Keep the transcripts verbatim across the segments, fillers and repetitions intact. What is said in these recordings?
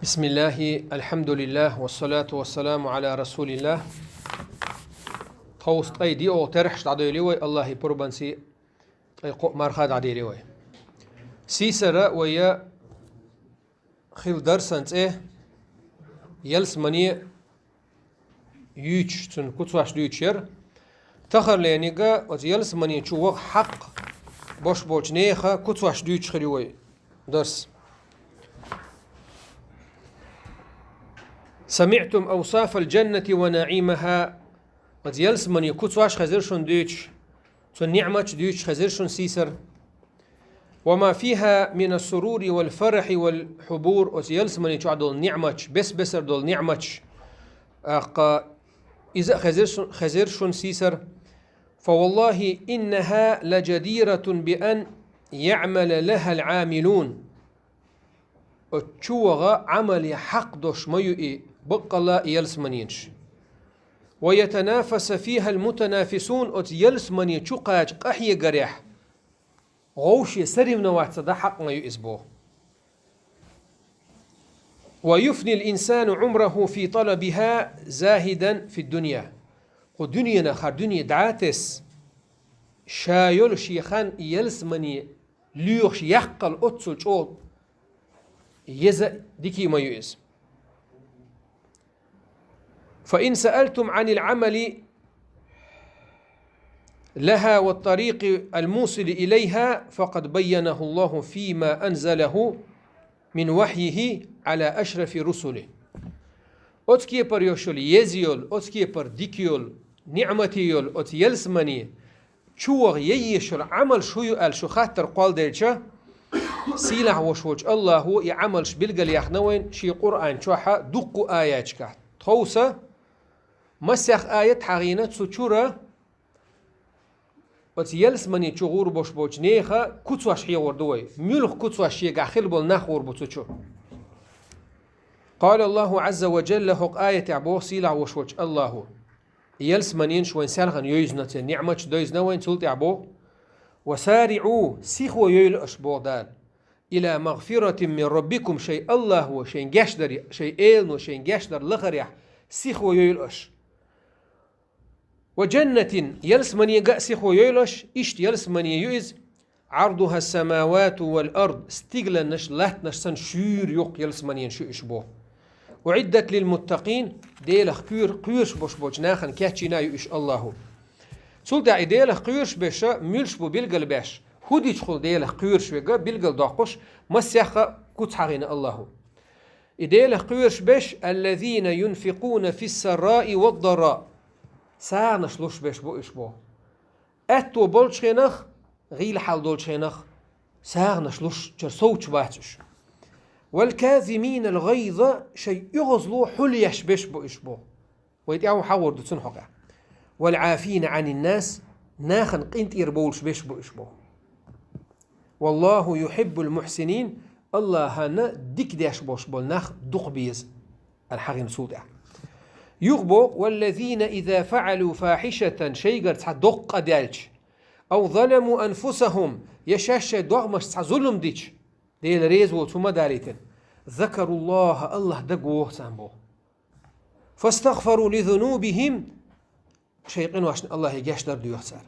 بسم الله، الحمد لله، والصلاة والسلام على رسول الله. Тховса ткъе диъ терхьаш дӀадойле вай, Аллахьа пурбанца ткъе кхоъ марха дӀаделе вай. Сийсара вай хилла дарсан цӀе ялсамане юьйцуш, цун куцаш дуьйцуш яр. Тахарленга оцу ялсамане чу ваха хьакъ бош болчу нехан куцаш дуьйцуш хир ю вай дарс. سمعتم أوصاف الجنة ونعيمها. Оцу ялсамане куцаш хезира шуна дуьйцуш, цу ниъматаш дуьйцуш хезира шуна сийсара. وما فيها من السرور والفرح والحبور. Оцу ялсамане чохь долу ниъматаш, бес-бесара долу ниъматаш, тӀаккха иза а хезира шу-, хезира шуна сийсара. فوالله إنها لجديرة بأن يعمل لها العاملون. Оцу чу ваха Ӏамале хьакъ долуш ма ю и, баккъалла а ялсаманенаш. ويتنافس فيها المتنافسون. Оцу ялсамане чу кхача къахьегарехь гӀовше соревноваться дан хьакъ ма ю иза боху. ويفني الإنسان عمره في طلبها زاهدا في الدنيا. Кху дуьненах хӀара дуьне дӀа а тесна, ша йолу шен хан ялсамане лоьхуш яккхал оццул чӀогӀа еза а, дика а ма ю иза. فإن سألتم عن العمل لها والطريق الموصل إليها فقد بينه الله فيما أنزله من وحيه على أشرف رسله. Оцу кепара йолуш йолу еза йолу, оцу кепара дика йолу, ниъмате йолу оцу ялсамане чу ваха ян езаш йолу Ӏамалш хӀун ю аьлла шу хаттар кхолладелча, сийлахь волуш волчу Аллахьо и Ӏамалш билгалъяьхна вайна шен Къуръан чохь дуккха а аяташкахь. Тховса масех аят хьахийна цу чуьра, оцу ялсамане чу гӀур бош болчу нехан куцаш хьехор ду вай. Муьлха куцаш шегахь хилла болу нах гӀур бу цу чу. قال الله عز وجل, хӀокху аятехь боху сийлахь волуш волчу Аллахьо. Ялсаманенаш вайн селхана йовзина, церан ниъматаш дойзина вайн, цул тӀаьхьа боху: وسارعوا, сихо йойла аша, боху Дала, إلى مغفرة من ربكم, шайн Аллахьо шайн гечдар, шайн Элано шайн гечдар лахарехь сихо йойла аша. وجنة, ялсаманега а сихо йойла аша, иштта ялсамане ю иза, عرضها السماوات والأرض, стигланаш, латтанаш санна шуьйра йоккха ялсаманенаш ю уьш боху. أعدت للمتقين, Делах кхоьр-, кхоьруш бош болчу нахана кечйина ю уьш Аллахьо. Цул тӀаьхьа и Делах кхоьруш берш муьлш бу билгалбеш, хӀун дичхула Делах кхоьруш верг билгалдоккхуш, масех а куц хьахийна Аллахьо. И Делах кхоьруш берш, الذين ينفقون في السراء والضراء, сагӀанаш луш берш бу уьш боху. Аьтто болчу хенахь, гӀийла хьал долчу хенахь сагӀанаш луш, чара совцуш бац уьш. والكاظمين الغيظ, шайн оьгӀазло хьулъеш берш бу уьш боху. Вай тӀаьхьо хьахор ду цунна хьокъехь. والعافين عن الناس, нахана къинтӀера бовлуш берш бу уьш боху. والله يحب المحسنين, Аллахьана дика деш болуш болу нах дукха беза, аьлла хьахийна цул тӀаьхьа. Юха боху: والذين إذا فعلوا فاحشة, шайгара цхьа доккха къа даьлча, أو ظلموا أنفسهم, я шаьш шайн догӀмашца цхьа зулам дича, Дела реза воцу хӀума далийтина, ذكروا الله, Аллахь дагавоху царна боху. فاستغفروا لذنوبهم, шайн къиношна Аллахье гечдар доьху цара.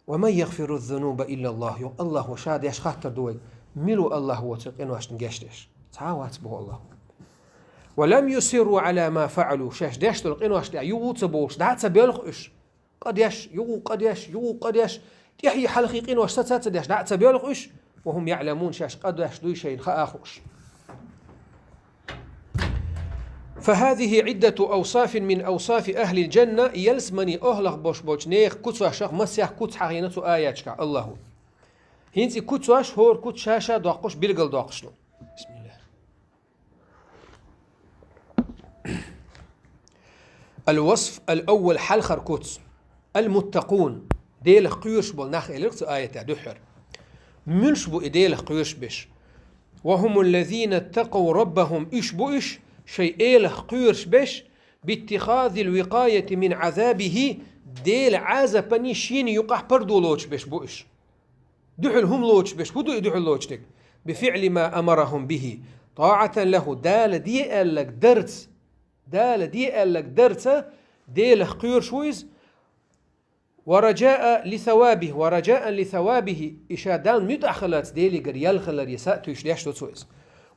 ومن يغفر الذنوب إلا الله, йо Аллахьо ша деш хаттар ду вайга, мила ву Аллахь воцу къиношна гечдеш? Цхьа а вац боху Аллахьо. ولم يصروا على ما فعلوا, шаьш деш долу къинош тӀехь юха ца бовлуш, дӀа а ца боьлху уьш. Къа деш, юха къа деш, юха къа деш, тӀаьхье хьалхе къинош саца а ца деш, дӀа а ца боьлху уьш, وهم يعلمون, шаьш къа деш дуй шайна хаа а хууш. فهذه عدة أوصاف من أوصاف أهل الجنة, ялсамане охӀлах бош болчу нехан куцошах масех куц хьахийна цу аяташкахь Аллахьо. ХӀинца и куцош, хӀора куц ша-ша доккхуш, билгалдоккхуш ду. بسم الله. الوصف الأول, хьалхара куц. المتقون, Делах кхоьруш болу нах элира цу аятехь дуьххьара. Муьлш бу и Делах кхоьруш берш? وهم الذين اتقوا ربهم, уьш бу уьш, шайн Элах кхоьруш берш, باتخاذ الوقاية من عذابه, Делан Ӏазапан шена юкъахь пардо лоцуш берш бу уьш. Дуьхьал хӀума лоцуш берш, хӀун ду и дуьхьал лоцуш дерг? بفعل ما أمرهم به, طاعة له, Дала де аьлларг дарца, Дала де аьлларг дарца, Делах кхоьруш ву иза, ورجاء لثوابه, ورجاء لثوابه, и ша Далла муьтӀахь хиларца Делегара ял хиларе сатуьйсуш деш ду цо иза.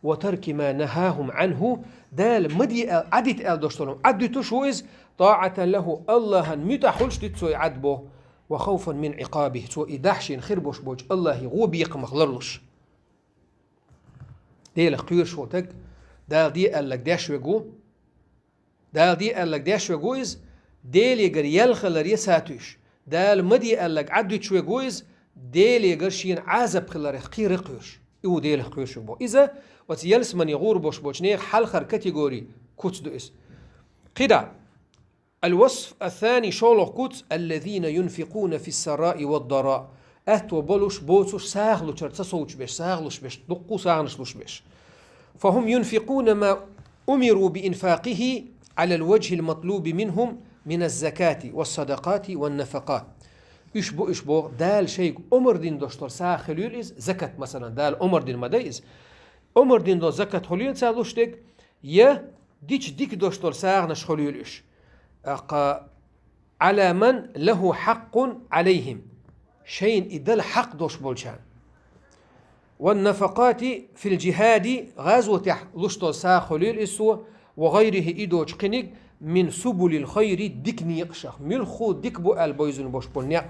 وترك ما نهاهم عنه, Дала ма де аьлла, Ӏадита аьлла дош долу, Ӏаддуьтуш ву иза, طاعة له, Аллахьан муьтӀахь хуьлуш дуьту цо и Ӏадбо, وخوفا من عقابه, цо и дахь шена хир бош болчу Аллахьан гӀо бекхамах ларлуш. Делах кхоьруш волу стаг, Дала де аьлларг деш верг ву, Дала де аьлларг деш верг ву иза, Делегара ял хиларе сатуьйсуш. Дала ма де аьлларг Ӏаддуьтуш верг ву иза, Делегара шена Ӏазап хиларх кхера кхоьруш. И ву Делах кхоьруш верг боху. Иза оцу ялсамане гӀур бош болчу нехан хьалхара категори, куц ду иза. КхидӀа. الوصف الثاني, шолгӀа куц, الذين ينفقون في السراء والضراء. Аьтто болуш, боцуш, сагӀа лучуьра ца совцуш берш, сагӀа луш берш, дуккха а сагӀанаш луш берш. فهم ينفقون ما أمروا بإنفاقه على الوجه المطلوب منهم من الزكاة والصدقات والنفقات. Уьш бу уьш боху, Дала шайга омра дина дош долу сагӀа хуьлийла иза, закат, масалан, Дала омра дина ма дай иза. Омра дина долу закат хуьлийла цара луш дерг, я дича дика дош долу сагӀанаш хуьлийла уьш. ТӀаккха على من له حق عليهم, шайна и дала хьакъ долуш болчарна. والنفقات في الجهاد, гӀазотехь луш долу сагӀа хуьлийла иза цо, وغيره, и доцу кхиниг, من سبل الخير, дика некъашах. Муьлхха дика бу аьлла бевзина бош болу некъ,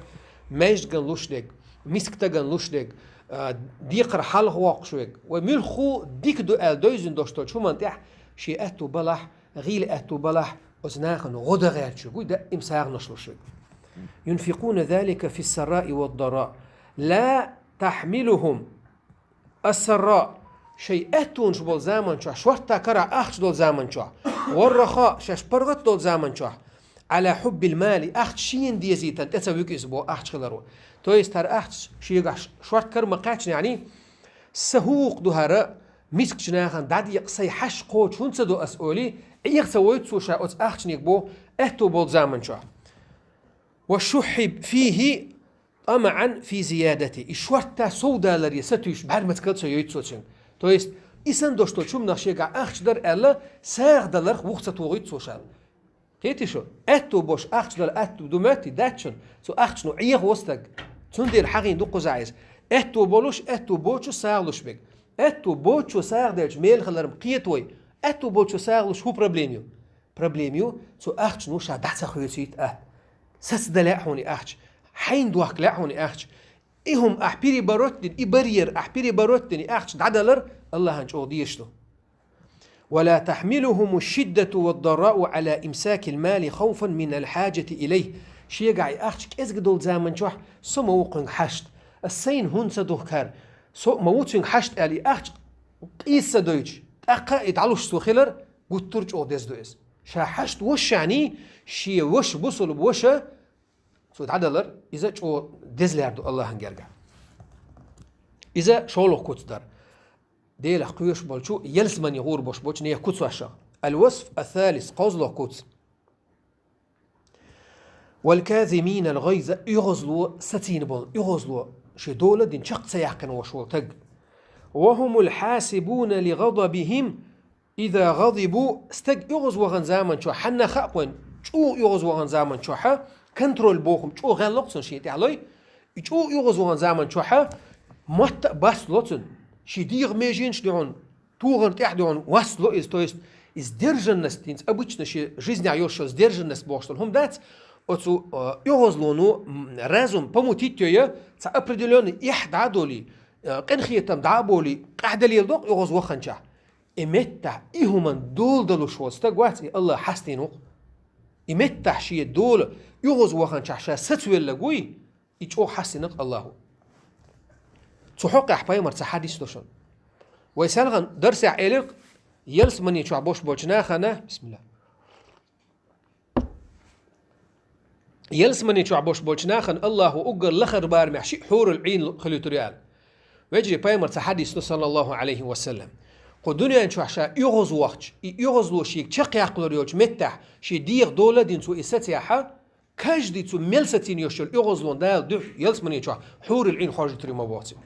маьждиган луш дерг, мискачу стагана луш дерг, а, декхар хьалха воккхуш верг. Вай муьлхха дика ду аьлла девзина дош долчу хӀуманна тӀехь шен аьтту балахь, гӀийла аьтту балахь, оцу нахана гӀо дан гӀерташ верг ву, даим сагӀанаш луш верг. ينفقون ذلك في السراء والضراء. لا تحملهم السراء, шайн аьттонаш болу заман чохь, шортта карахь ахча долу заман чохь, والرخاء, шаьш паргӀат долу заман чохь, على حب المال, ахча шена дезийтан тӀе ца вуьгу иза боху ахча хиларо. То есть хӀара ахча шегахь шортта кара ма кхаьчна, яъни, сан хӀугӀа ду хӀара, мискачу нахана дӀадекъа, сайн хьашт кхочуш хӀунда ца до ас олий, Ӏеха ца войту цо ша оцу ахчаниг боху, аьтто болу заман чохь. والشح فيه طمعا في زيادته. И шортта совдаларе сатуьйсуш бӀаьрмацкал ца йойту цо цуьнга. То есть, и санна дош долчу хӀуманах шегахь ахча дара аьлла, сагӀа даларх вуха ца тухуьйту цо ша. Кхетий шу? Аьтто болуш ахча дала аьтто ду моьттий, дац шуна? Цу ахчано Ӏеха во стаг. Цундела хьахийна ду кхузахь иза. Аьтто болуш, аьтто боцуш сагӀа луш берг. Аьтто боцучо сагӀа делча мел хилар-м кхета вай. Аьтто болчо сагӀа луш хӀун проблема ю? Проблема ю, цу ахчано ша дӀа ца хоьцийта ахь. Саца дан лаьа хьуна и ахча. Хьайна дохка лаьа хьуна и ахча. И хӀума ахь перебороть дина, и барьер ахь перебороть дина, и ахча дӀадалар Аллахьан чӀогӀа дезаш ду. ولا تحملهم الشدة والضراء على إمساك المال خوفا من الحاجة إليه. Шегахь и ахча кӀезиг долу заман чохь со ма ву кхуьнга хьашт. Ас сайна хӀунда ца духкар? Со ма ву цуьнга хьашт аьлла, и ахча къийса ца дойтуш, тӀаккха и дӀалуш цо хилар гуттар а чӀогӀа деза ду иза. Ша хьашт вушшаний, шен ваша, бусулба ваша, цо дӀадалар, иза чӀогӀа деза лер ду Аллахьан гергахь. Иза шолгӀа куц дара. Делах кхоьруш болчу, ялсамане гӀур бош болчу нехан куцашах. الوصف الثالث, кхозлагӀа куц. والكاظمين الغيظ, оьгӀазло сацийна болу, оьгӀазло шен дола а дина чекх ца яьккхина волуш волу стаг. وهم الحاسبون لغضبهم إذا غضبوا, стаг оьгӀаз вахана заман чохь, хьанна хаьа вайн, чӀогӀа оьгӀаз вахана заман чохь, контроль бохам чӀогӀа гӀеллакх цунна шен тӀехь лой, и чӀогӀа оьгӀаз вахана заман чохь, мотт а басло цунна, шен дегӀан меженаш дуьхьал, тохарна тӀехь дуьхьал васло иза, то есть и сдержанность, хӀинца обычно шен жизнехь йолуш йолу сдержанность бохуш долу хӀума дац, оцу, э, оьгӀазлоно, м, разум помутить йо я, цхьа определённый эхь дӀа а долий, э, къинхетам дӀа а болий, къаьхьа далийла доккху оьгӀаз ваханчохь. И меттахь, и хӀуманна дола далуш волу стаг вац, и Аллах хьастийна ву-кх. И меттахь шен дола, оьгӀаз ваханчохь ша сацавелларг вуй, и чӀогӀа хьастийнарг Аллахо. Цу хьокъехь пайхамарца хьадис ду шуна. Вай селхана дарсехь элира-кх, ялсамани чохь бош болчу нахана, бисмилла. Ялсамани чохь бош болчу нахана Аллахо уггар лахара барамехь шиъ хьурул Ӏийн хуьлуьйтур ю аьлла. Вежарий, пайхамарца хьадис ду, саллаллаху Ӏалайхи ва саллам. Кху дуьнен чохь ша оьгӀаз вахча, и оьгӀазло шега чекхъяккхалур йолчу меттехь, шен дегӀан дола а дина цо и сацахь, каждый цу мел сацийна йолуш йолу оьгӀазлон Дала дуьхьа ялсамани чохь хьурул Ӏийн хоржуьйтур ю ма боху цо.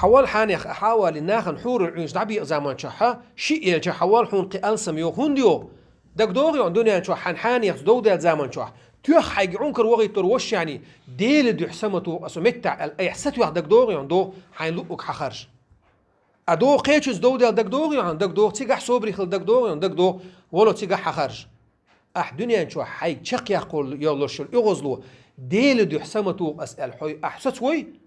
Хьавал хьанех, хьавали нахана хьурул Ӏийнаш дӀабиъа заман чохь, шиъ елча хьавал хьуна кхин алсам йо, хӀунда йо? ДагадогӀий хьуна дуьнен чохь хьан хьанех довдаьлла заман чохь? Тоьхна хьайга Ӏункар вохийтар вошшани, Дела дуьхь саматух аса меттахь аьлла, айхьа сатоьхна дагадогӀий хьуна догӀу хьайн луъуг хьахаржа. А догӀу кхечунца довдаьлла дагадогӀий хьуна, дагадогӀу цигахь собарехила дагадогӀий хьуна, дагадогӀу, вало цигахь хьахаржа. Ахь дуьнен чохь хьайга чекхъяккхо йолуш йолу оьгӀазло, Дела дуьхь саматух аса аьлла, хьой ахь сацавой?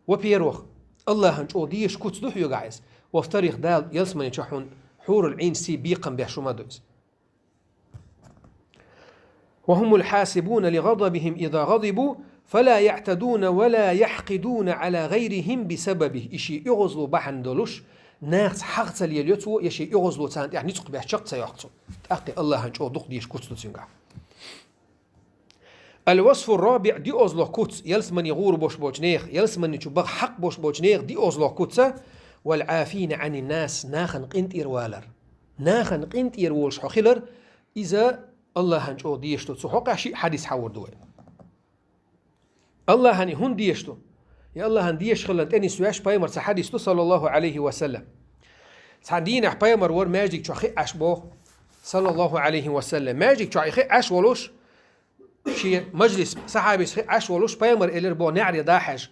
Во-первых, Аллахьан чӀогӀа дезаш куц ду хьоьгахь иза. Во-вторых, Дала ялсамани чохь хьуна хьурул Ӏийнаш сий бекхам беш хӀума ду иза. وهم الحاسبون لغضبهم إذا غضبوا فلا يعتدون ولا يحقدون على غيرهم بسببه. И шен оьгӀазло бахьана долуш, нахаца хьагӀ ца лелайо цо, я шен оьгӀазло царна тӀехь ницкъ беш чекх ца йоккху цо. ТӀаккха Аллахьан чӀогӀа дукха дезаш куц ду цуьнгахь. الوصف الرابع, диозлох куц, ялсамани гӀур бош болчу нех, ялсамани чу баха хьакъ бош болчу нех диозлох куца, والعافين عن الناس, нахана къинтӀера валар. Нахана къинтӀера волуш хьо хилар, иза Аллахьан чӀогӀа дезаш ду. Цу хьокъехь шиъ хьадис хьавур ду вай. Аллахьан и хӀунда дезаш ду? И Аллахьан дезаш хиларна тӀе нисвеш пайхамарца хьадис ду, саллаллаху Ӏалайхи ва саллам. Цхьана дийнахь пайхамар вара маьждиг чохь хиъ Ӏаш боху, саллаллаху Ӏалайхи ва саллам. Маьждиг чохь и хиъ Ӏаш волуш, шен мажлис сахьабис хиъ Ӏаш волуш, пайхамар элира боху неӀаре дӀа а хьаьжа.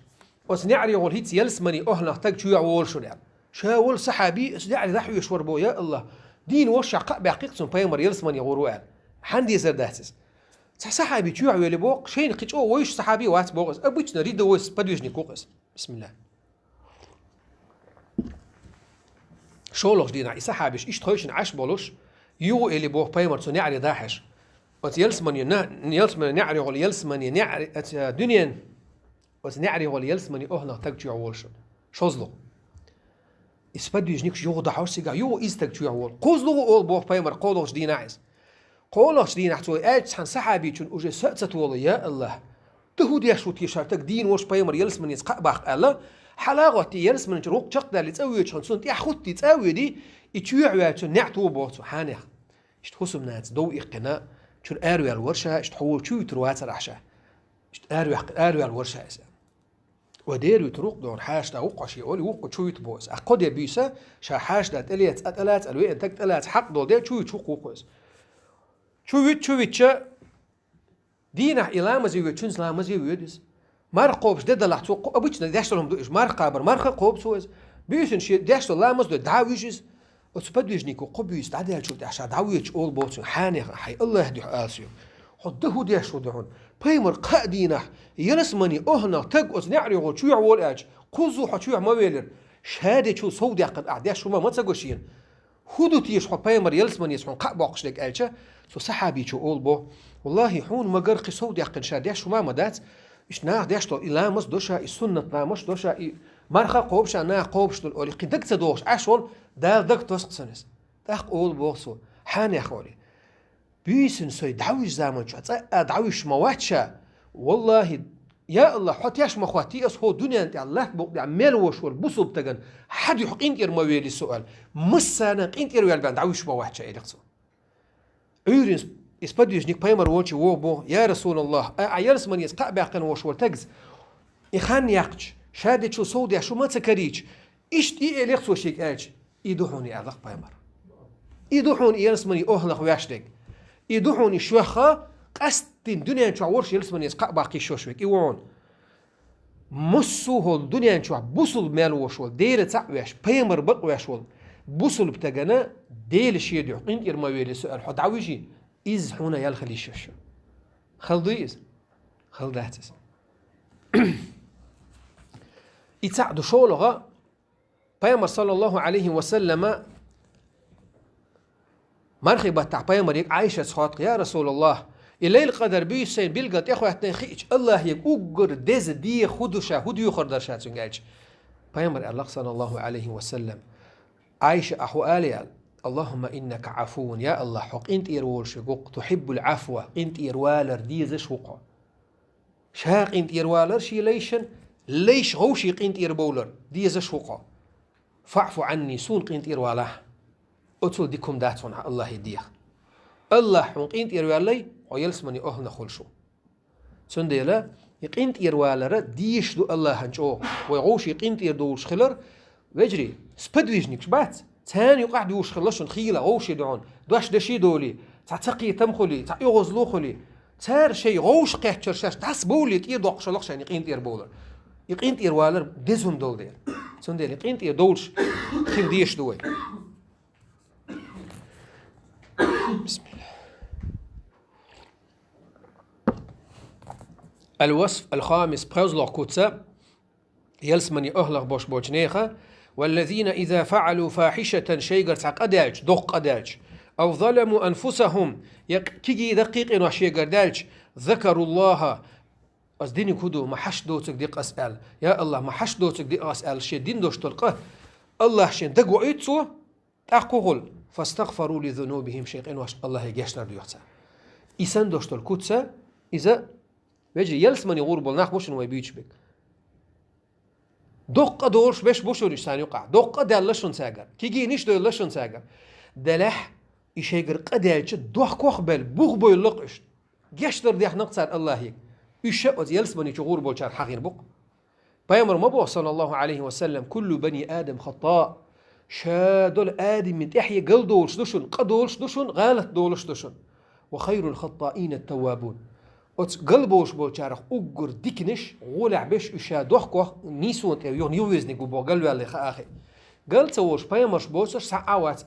Оцу неӀарехула хӀинца ялсамани охьанах таг чоьхьа волуш вара аьлла. Ша волу сахьаби оцу неӀаре дӀахьоьжуш вара боху, я Аллах, дийна волуш ша кхаъ баьккхи-кх цунна пайхамар ялсамани гӀур ву аьлла. Хьанна дезар дац иза? Цхьа сахьаби чоьхьа велли боху, шайна кхин чӀогӀа вевзаш сахьаби вац боху иза. Обычно рядовой сподвижник ву-кх иза. Бисмилла. ШолгӀачу дийнахь и сахьабаш иштта хевшина Ӏаш болуш, юха элли боху пайхамар цу неӀаре дӀа а хьаьжа. Оцу ялсамани на-, ялсамани неӀарехула ялсамани неӀаре, оцу дуьнен, оцу неӀарехула ялсамани охьанах таг чоьхьа волуш. ШозлагӀа. И сподвижникаш юха дахьаш цигахь, юха иза таг чоьхьа волу. КхозлагӀа олу боху пайхамар кхозлагӀчу дийнахь иза. КхозлагӀчу дийнахь цо аьлча цхьана сахьабичун уже са а ца толу, я Аллах, дан хӀун деш ву те ша таг дийна волуш пайхамар ялсаманица кхаъ баккха аьлла, хьала а гӀоттий, ялсамани чу гӀуллакх чекхдаьлла цӀа воьдуш хьуна, цунна тӀехь хӀуттий цӀа а воьдий, и чоьхьа ваьлча цунна неӀ тоху боху цо хьанех. Иштта хӀусамнаца дов иккхина, чуьра араваьлла вара ша, иштта хьо волчу вуьтур вацара ахь ша. Иштта араваьккхи-, араваьлла вара ша иза. Ва дера вуьтур ву-кх дохуна, хьаша да ву-кх хьо шен, оли ву-кх чу вуьту боху иза. Ахь кхо де буьйса, ша хьаша да тӀелаца, а тӀелаца, ала веана таг тӀелаца хьакъ долу де, чу вуьтуш ву-кх иза. Чу вуьту, чу вуьтча, дийнахь и ламазе воьду, чуьнца ламазе воьду иза. Марха кхобуш де далахь цо кху-, обычно деш долу хӀума ду иза. Марха кхабар, марха кхобу цо иза. Буьйсанна шен деш долу ламаз дой, дӀа а вуьжу иза. Оцу подвижнико кхо буьйса дӀадаьллачул тӀаьхьа ша дӀавоьдуш олу боху цуьнга, хьанех, хьайн Аллах дуьхьа ала соьга. Хьо дан хӀун деш ву ду хьуна? Пайхамар кхаа дийнахь, ялсамани охьанах таг оцу неӀарехула чоьхьа волу аьлча, кхузза хьо чоьхьа ма велира. Ша дечул сов даьккхина ахь деш хӀума ма ца го шена. ХӀун ду теша хьо пайхамар ялсаманица хьуна кхаъ боккхуш дерг аьлча, цу сахьабичо олу боху: «Валлахи, хьуна ма гара кхин сов даьккхина ша деш хӀума а ма дац. Иштта наха деш долу и ламаз до ша, и суннат ламазаш до ша, и марха а кхобу ша, наха кхобуш долу олий, кхин дага ца догӀуш Ӏаш волу, Дала дага тосу-кх цунна иза». ТӀаккха олу боху цо: «Хьанех олий, буьйсанна сой дӀавуьжу заман чохь цкъа а дӀавуьжуш ма вац ша. Валлахи, я Аллах, хьо теш ма хӀоттий аса хӀокху дуьненна тӀехь, латта букъа тӀехь мел волуш волу бусулба стагана хьан дуьхьа къинтӀера ма велий со», — аьлла. «Массарна къинтӀера ваьлла бен дӀавуьжуш ма вац ша», — элира цо. Ӏуьйрина и сподвижник пайхамар волчу вогӀу боху: «Я Расулаллах, а, а ялсаманица кхаъ баьккхина волуш волу тагца и хан яккхача, ша дечул сов деш хӀума ца карийча, иштта и элира цо шега аьлча, и ду хьуна и», — аьлла-кх пайхамар. «И ду хьуна и ялсамани охьанах веш дерг. И ду хьуна и шоьхха къаьсттина дуьнен чохь волуш ялсаманица кхаъ баккха йиш йолуш верг. И ву хьуна». Массо а хӀокху дуьнен чохь бусулба мел волуш волу, Дела цхьаъ веш, пайхамар бакъ веш волу бусулба стагана Дела шен дуьхьа къинтӀера ма велий со аьлла, хьо дӀавуьжий, иза хьуна ял хила йиш йолуш ю. Хала дуй иза? Хала дац иза. И цхьаъ ду. ШолгӀа, пайхамар, саллаллаху Ӏалайхи ва саллама, мархи баттахь пайхамарга Ӏайшас хотту: «Я Расулаллах, и Лайлат-Къадар буьйса сайна билггал тӀехӀоьттина хиъча, Аллахьега уггар деза деха хӀун ду ша, хӀун доьхур дара ша цуьнга?» — аьлча, пайхамар аьлла-кх, саллаллаху Ӏалайхи ва саллам: «Ӏайша, ахь хӀун ала аьлла? Аллахумма иннака Ӏафувун, я Аллах, хьо къинтӀера волуш верг ву-кх, тухьиббул Ӏафва, къинтӀера валар дезаш ву-кх хьо». Ша къинтӀера валар шен лайшна, лайш гӀовший къинтӀера бовлар дезаш ву-кх хьо. «ФаӀфу Ӏанни, суна къинтӀера валахь. Оцул дика хӀума дац хьуна Аллахье деха». Аллахь хьуна къинтӀера ваьллай, хьо ялсамани охьанах хуьлуш ву. Цундела КъинтӀера валар дезаш ду Аллахьан чӀоагӀа. Вай гӀовше къинтӀера долаш хилар, вежарий, сподвижникаш бац. Царна юкъахь дезаш хилла шуна хийла, гӀовше ду хьуна. Дош деши долий, цхьа цакхетам хулий, цхьа оьгӀазло хулий. Цара шоай гӀовшах кхаьчар шоаш дӀасабовлий, тӀера доккхуш хилла шоана и къинтӀера бовлар. И къинтӀера валар деза хӀума долу дела. Цундела и къинтӀера долаш хила дезаш ду вай. Бисмилла. Аль-васф аль-хамис, пхезлагӀа куц, ялсамани охӀлах бош болчу нехан: «Валлазина иза фаӀалу фахьишатан», шайгара цхьа къа даьлча, доккха къа даьлча, «ав заламу анфусахум», я кхиги даккхий къинош шайгара даьлча, «закаруллаха», ас диниг хӀун ду, ма хьашт доцург дикъ ас аьлла, я Аллахь, ма хьашт доцург дикъ ас аьлла, шен дин дош долу къа Аллахь шен дага ваийта цо, тӀаккха хӀун хуьлу? «Фастагфару ли зунубихим», шайн къиношна Аллахье гечдар дуьйху цара. И санна дош долу куц, иза, вежарий, ялсамани гӀур болу нах бу шуна вай буьйцуш берг. Доккха къа долуш берш бу шуна уьш царна юкъахь. Доккха къа даьлла шуна цаьргара. Кигийнаш а девлла шуна цаьргара. Делахь, и шайгара къа даьлча, дохко а белла, бух бевлла-кх уьш. Гечдар дехна-кх цара Аллахье. Уьш а оцу ялсамани чу гӀур болчарна хьахийна бу-кх. Пайхамар ма боху, саллаллаху Ӏалайхи ва саллам: «Куллу бани Адам хаттаъ». Ша долу Адаман тӀаьхье гал долуш ду шуна, къа долуш ду шуна, гӀалат долуш ду шуна. «Ва хайрул хаттаина ат-таввабун». Оцу гал болуш болчарах уггар диканаш, гӀолехь берш уьш ша дохкох нийсонан тӀе юха, юха везниг ву боху, галваьлла хаахь. Гал ца волуш пайхамарш боцурш схьа а вац.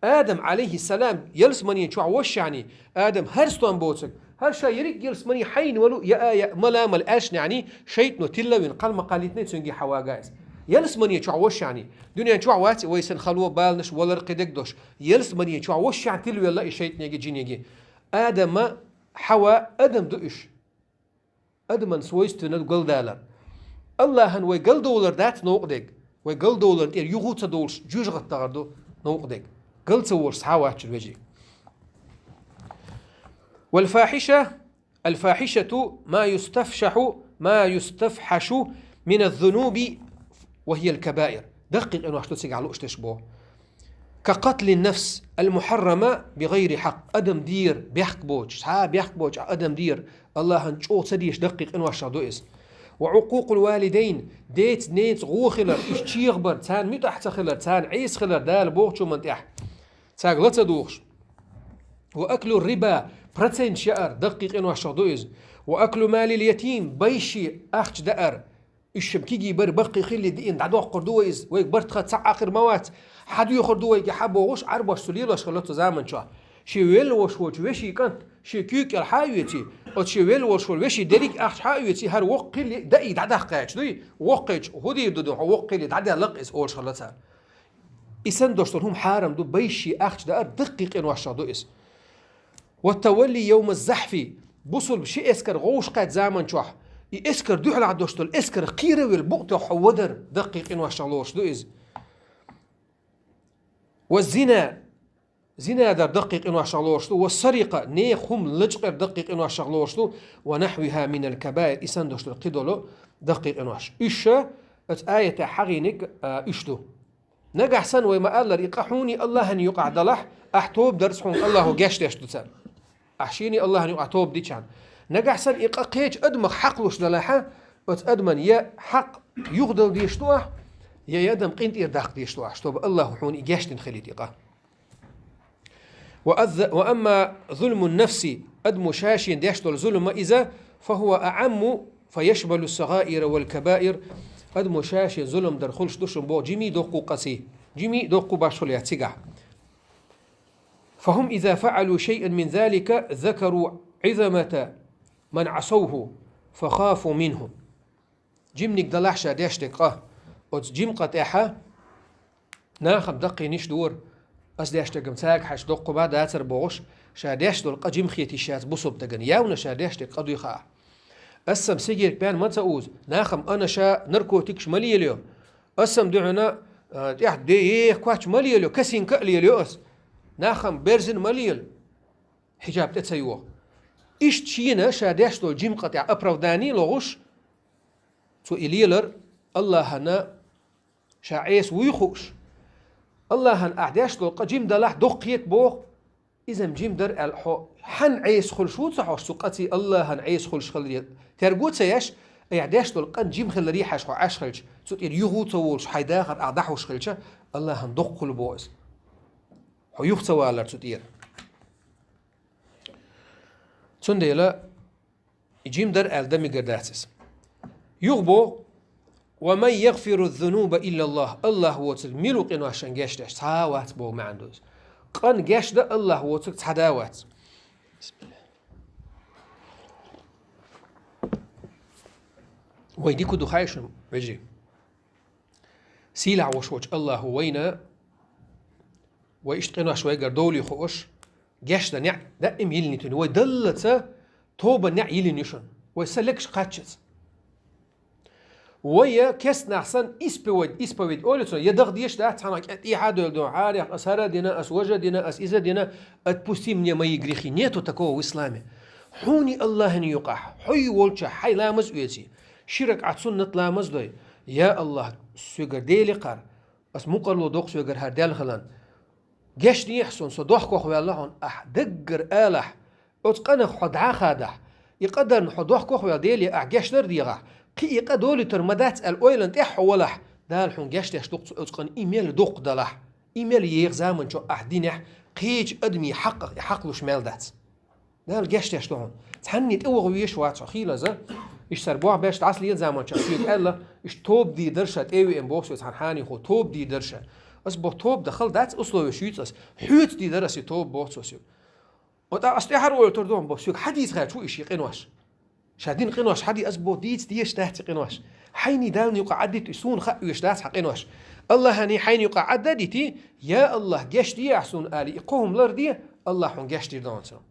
Адам, Ӏалайхиссалам, ялсамани чохь вошшехь, Адам, хӀара стом боцург, хӀара ша ерриг ялсамани хьайна валу, яа, яа, мала, мала аьллашехь, шайтӀано тилла а вина, кхалма кхаллийтина цуьнга хьавага иза. Ялсамани чохь вошшехь, дуьнен чохь вац и вай санна хало, баланаш, валар, кхидерг дош. Ялсамани чохь вошшехь тилвелла и шайтӀанеги, жинеги. Адама, Хьава, адам ду уьш. Адаман свойственно ду галдалар. Аллахьан вай галдовлар дац новкъа дерг. Вай галдовларна тӀера юха ца довлуш, жоьжахатта дахар ду новкъа дерг. Гал ца волуш схьа а вац чуьра, вежарий. Валь-фахьиша, аль-фахьишату ма юстафшахьу, ма юстафхьашу мина зунуби ва хия аль-кабаир. Даккхий къинош ду цигахь лууш дерш боху. Ка катлин нафс аль-мухьаррама би гӀайри хьакъ. Адам дийр бехк боцуш, цхьа а бехк боцуш адам дийр, Аллахьан чӀогӀа ца дезаш даккхий къиношах ду иза. Ва Ӏукъукъул валидайн, деца, неца гӀо хилар, уьш чехабар, царна муьтӀахь ца хилар, царна Ӏеса хилар Дала бохучу хӀуманна тӀехь. Цаьрга ла ца дугӀуш. Ва аклу риба, проценташ яар, даккхий къиношах ду иза. Ва аклу малил ятим, байший ахча даар, уьш шим кигий бара баккхий хилли диъна дӀадоккхур ду вай иза, вайга барт хан цхьаъ а хир ма вац, хьан доьхур ду вайга хьан бохуш, Ӏарбош цу лелош хилла цу заман чохь. Шен велла волуш волчу вешин кӀант шен куьйга кӀел хьан а оьций, оцу шен велла волуш волу вешин дерриг ахча хьан а оьций, хӀара воккха хилли даий дӀадаккхаьча дуй, воккхачу хӀун дийр ду ду, хьо воккха хилли дӀадаьлла-кх иза олуш хилла цара. И санна дош долу хӀума хьарам ду, байший ахча даар даккхий къиношах ду иза. Ва тавалли йовма захьфи, бусулба ши эскар гӀовш кхаьчча заман чохь, и эскар дуьхьалахь дош долу эскар кхеравелла букъ тоххьа вадар даккхий къиношах лоруш ду иза. Ва зина, зина дар даккхий къиношах лоруш ду, ва сарикъа, нехан хӀума лачкъар даккхий къиношах лоруш ду, ва нахьвиха минал кабаир, и санна дош долу кхидолу даккхий къинош. Уьш ша оцу аятехь хьахийниг, а, уьш ду. Нагахь санна вай ма-аллара, и къа хьуний Аллахьан юкъахь далахь, ахь тоба дарца хьуна Аллахьо гечдеш ду царна. Ахь шений Аллахьан юкъахь тоба дичахьана. Нагахь санна и къа кхечу адамах хьакхалуш далахьа, оцу адаман я хьакъ юхадала дезаш ду ахь, я, я адам къинтӀера даккха дезаш ду ахь, чтобы Аллахьо хьуна и гечдина хилийта и къа. Ва азза-, ва амма зулмун нафси, адамо ша шена деш долу зулма иза, фа хува аӀамму, фа яшмалу сагӀаира вал кабаир, адамо ша шена зулам дар хуьлуш ду шуна боху жимий доккху къаций, жимий доккху башхале цигахь. Фа хум иза фаӀалу шайъан мин залика, закару Ӏизамата ман Ӏасавху, фа хафу минху. Жимниг далахь ша деш дерг къа. Оцу жим къа тӀехьа нахам даккхийниш дора. Ас деш дерг-м цаьрга хьаьжча доккху бан дацара бохуш, ша деш долу къа жим хетийша яц бусулба дагана. Явна ша деш дерг къа дуй хаахь. Ас-м сигерг бен ма ца узу, нахам анаша, наркотикаш ма лелайо. Ас-м дуьхьана, а, тӀехь де еха коч ма лелайо, косинка а лелайо ас. Нахам берзина ма лела. Хьиджаб тӀе ца йоху. Иштта шена ша деш долу жим къа тӀехь оправдание лохуш, цо и лелар Аллахьана ша Ӏеса вуй хууш. Аллахьана ахь деш долу къа жим далахь доккхета боху, иза-м жим дара аьлла хьо хьанна Ӏеса хуьлуш ву ца хьош цу къаций Аллахьана Ӏеса хуьлуш хиларе Терго ца еш, айхьа деш долу къан жима хиларе хьаьжа хьо Ӏаш хилча, цу тӀера юха ца волуш хьайн дахар ахь дӀахьош хилча, Аллахьан доккха хуьлу боху иза. Хьо юха ца валар цу тӀера. Цундела и жима дара аьлла дан мегар дац иза. Юха боху: «Ва ман ягъфиру зунуба илла Аллах». Аллах воцург мила ву къиношна гечдеш? Цхьа а вац боху маьӀна ду иза. Къан гечдан Аллах воцург цхьа а вац. Вай дика ду хаьий шуна, вежарий? Сийлахь волуш волчу Аллахо вайна, вай иштта къинош вайгара довлий хууш, гечдан неӀ даим йиллина ю шуна. Вай даллалц тобан неӀ йиллина ю шуна. Вай са легаш кхаччалц. Вай я кестнахь санна исповедь, исповедь олу цо, я даха дезаш дац цхьанхьа кӀе-, тӀехьа а доьлла ду, хьарах, ас хӀара а дина, ас важа а дина, ас иза а дина, отпусти мне мои грехи. Нету такого в исламе. Хьуний Аллахьаний юкъахь, хьуй волчохь хьайн ламаз оьций, ши ракаӀат суннат ламаз дой. Я Аллах, соьгара Деле кхара, ас мукъарло доккху соьгара хӀара даьлла хиларна. Гечдехьа суна, со дохкох ваьлла хьуна, ахь даггара алахь, оцу къанах хьо дӀа а хадахь, и къа дарна хьо дохкох ваьлла Деле ахь гечдар а дехахь, кхин и къа долуьйтур ма дац аьлла ойланна тӀехь хьо валахь, Дала хьуна гечдеш ду-кх цу оцу къана и мел доккха далахь, и мел еха заманчохь ахь динехь, кхечу адамийн хьакъах и хьакъ луш мел дац. Дала гечдеш ду хьуна. Цхьанне тӀеваха везаш вац хьо, хийлаза. Иштта цара бохь беш дӀасалела заманчохь соьга аьлла, иштта тоба дийр дара ша, тӀе а веана боху соьга цхьана хьанехо, тоба дийр дара ша. Ас боху, тоба дан хала дац, условия шуьйцу ас. Хьоьца дийр дара ас и тоба, боху цо соьга. О, тӀаккха ас тӀаьхьара ойла тур ду хьуна боху, соьга хьадийца хаьрча ву и шен къинош. Ша дина къинош хьадий, ас боху, дийца дезаш дац и къинош. Хьайний Далла юкъа Ӏаддитта и суна хаа оьшуш дац хьан къинош. Аллахьаний хьайна юкъа Ӏадда а дитий, я Аллах, гечде ахь суна алий, и кхо хӀума ларде, Аллах хьуна гечдийр ду хьуна цунах.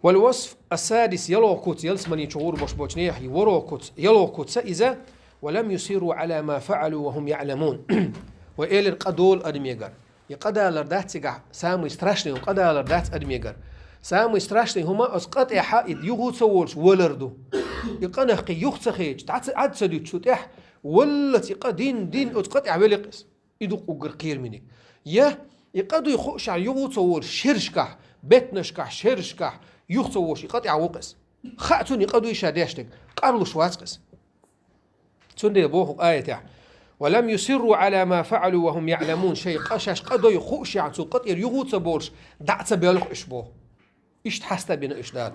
والوصف السادس, ялхо куц, ялсамани чу гӀур бош болчу нехан ворхӀо куц, ялхо куц иза: «ولم يصروا على ما فعلوا وهم يعلمون». Вай элира къа долу адамегара. И къа далар дац цигахь, самый страшный хӀума къа далар дац адамегара. Самый страшный хӀума оцу къа тӀехьа и юха ца волуш валар ду. И къанах кхин юха ца хедаш, дӀа ца, Ӏад ца дуьтуш цу тӀехь, валлалц и къа дин, дин оцу къа тӀехь великъ иза. И ду-кх уггар кхерамниг. Я и къа дуй хуушехь юха ца волуш шерашкахь, беттанашкахь, шерашкахь юха ца волуш и къа тӀехь ву-кх иза. Хаьа цунна и къа дуй ша деш дерг, къарлуш вац-кх иза. Цундела боху аятехь: «ولم يصروا على ما فعلوا وهم يعلمون». Шайн къа шаьш къа дуй хуушехь цу къа тӀера юха ца болуш, дӀа а ца боьлху уьш боху. Иштта хьаста а бина уьш Дала.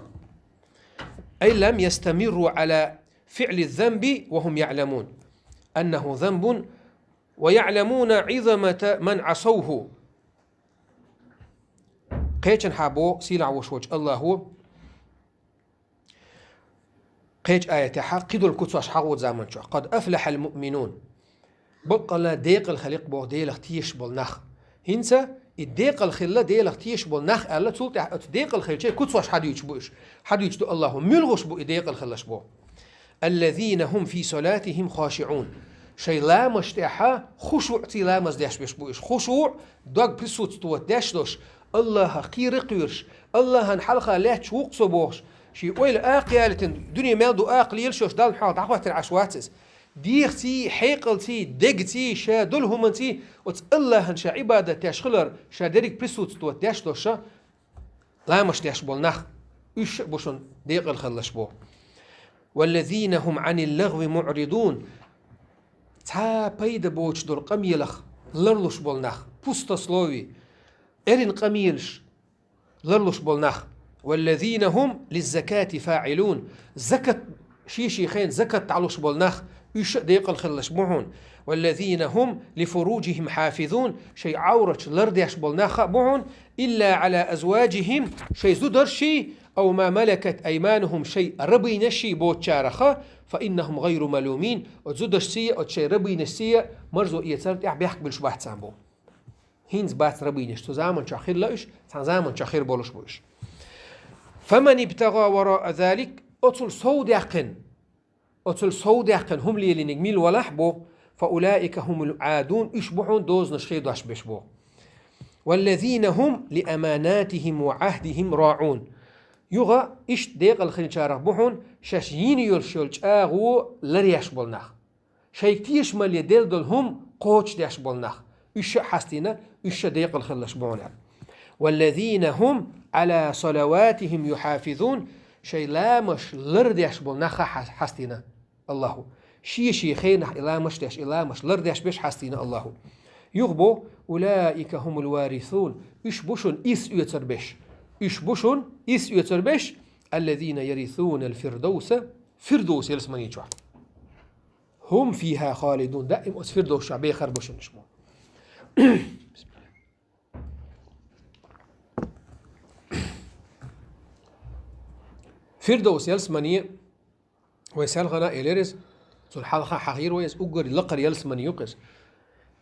«أي لم يستمروا على فعل الذنب وهم يعلمون أنه ذنب ويعلمون عظمة من عصوه». Кхечанхьа боху сийлахь волуш волчу Аллахо, кхечу аятехьа кхидолу куцаш хьахо заманчохь: «قد أفلح المؤمنون». Баккъалла декъала хилла-кх боху Делах тешаш болу нах. ХӀинца и декъала хилла Делах тешаш болу нах аьлла, цул тӀаьхьа оцу декъала хиллачийн куцаш хьадуьйцуш бу уьш. Хьадуьйцуш ду Аллахо, муьлха уьш бу и декъала хилларш боху. «الذين هم في صلاتهم خاشعون». Шайн ламазаш тӀехьа хушуъций ламаз деш берш бу уьш. Хушуъ, дог присутствовать деш долуш, Аллахах кхера а кхоьруш, Аллахьан хьалха лаьтташ ву-кх со бохуш, шен ойла акха ялийтина, дуьне мел ду акха лелаш йолуш Далла хьалха дӀахӀоьттина Ӏаш вац иза. Дегаций, хьекъалций, дегаций, ша долу хӀуманций оцу Аллахьан ша Ӏибадат деш хилар, ша дерриг присутствовать деш долуш, ламазаш деш болу нах, уьш а бу шуна декъала хилларш боху. «والذين هم عن اللغو معرضون». Цхьа пайда боцуш долу къамелах ларлуш болу нах, пустословие, эрна къамелаш ларлуш болу нах. «والذين هم للزكاة فاعلون». Закат, шен-шен хенахь закат дӀалуш болу нах, уьш а декъала хилларш бу хьуна. «والذين هم لفروجهم حافظون», шайн Ӏавраташ лардеш болу нах а бу хьуна, «إلا على أزواجهم», шайн зударший, «أو ما ملكت أيمانهم», шайн рабийнаший боцучарах, «فإنهم غير ملومين», оцу зударшций а, оцу шайн рабийнашций а марзо эцар тӀехь бехк буьлуш бац царна бу. ХӀинца бац рабийнаш, цу заманчохь хилла уьш, цхьана заманчохь хир болуш бу уьш. «فمن ابتغى وراء ذلك», оцул сов даьккхина, оцул сов даьккхина хӀума лелийниг мила валахь бу, «فأولئك هم العادون», уьш бу хьуна дозанаш хедош берш бу. «والذين هم لأماناتهم وعهدهم راعون». Юха иштта декъала хиллачарах бу хьуна шаьш йина йолуш йолу чӀагӀо ларъеш болу нах. Шайга тешамалле делла долу хӀума кхочушдеш болу нах. Уьш а хьастийна, уьш а декъала хилларш бу хьуна аьлла. «والذين هم على صلواتهم يحافظون». шайн ламазаш лардеш болу нах хьа-, хьастийна Аллахо. Шен-шен хенахь и ламазаш деш, и ламазаш лардеш берш хьастийна Аллахо. Юха бо: «Улаика хумул варисун». Уьш бу шуна ирс оьцур берш. Уьш бу шуна ирс оьцур берш. «Аллазина ярисунал фирдауса». Фирдовс ялсамани чохь. «Хум фиха халидун». Даим оцу Фирдовс чохь бехар бу шуна уьш бу. Фирдовс ялсамани, вай селхана а элира иза, цунна хьалха хьахийра вай иза, уггар лакхара ялсамани ю-кх иза.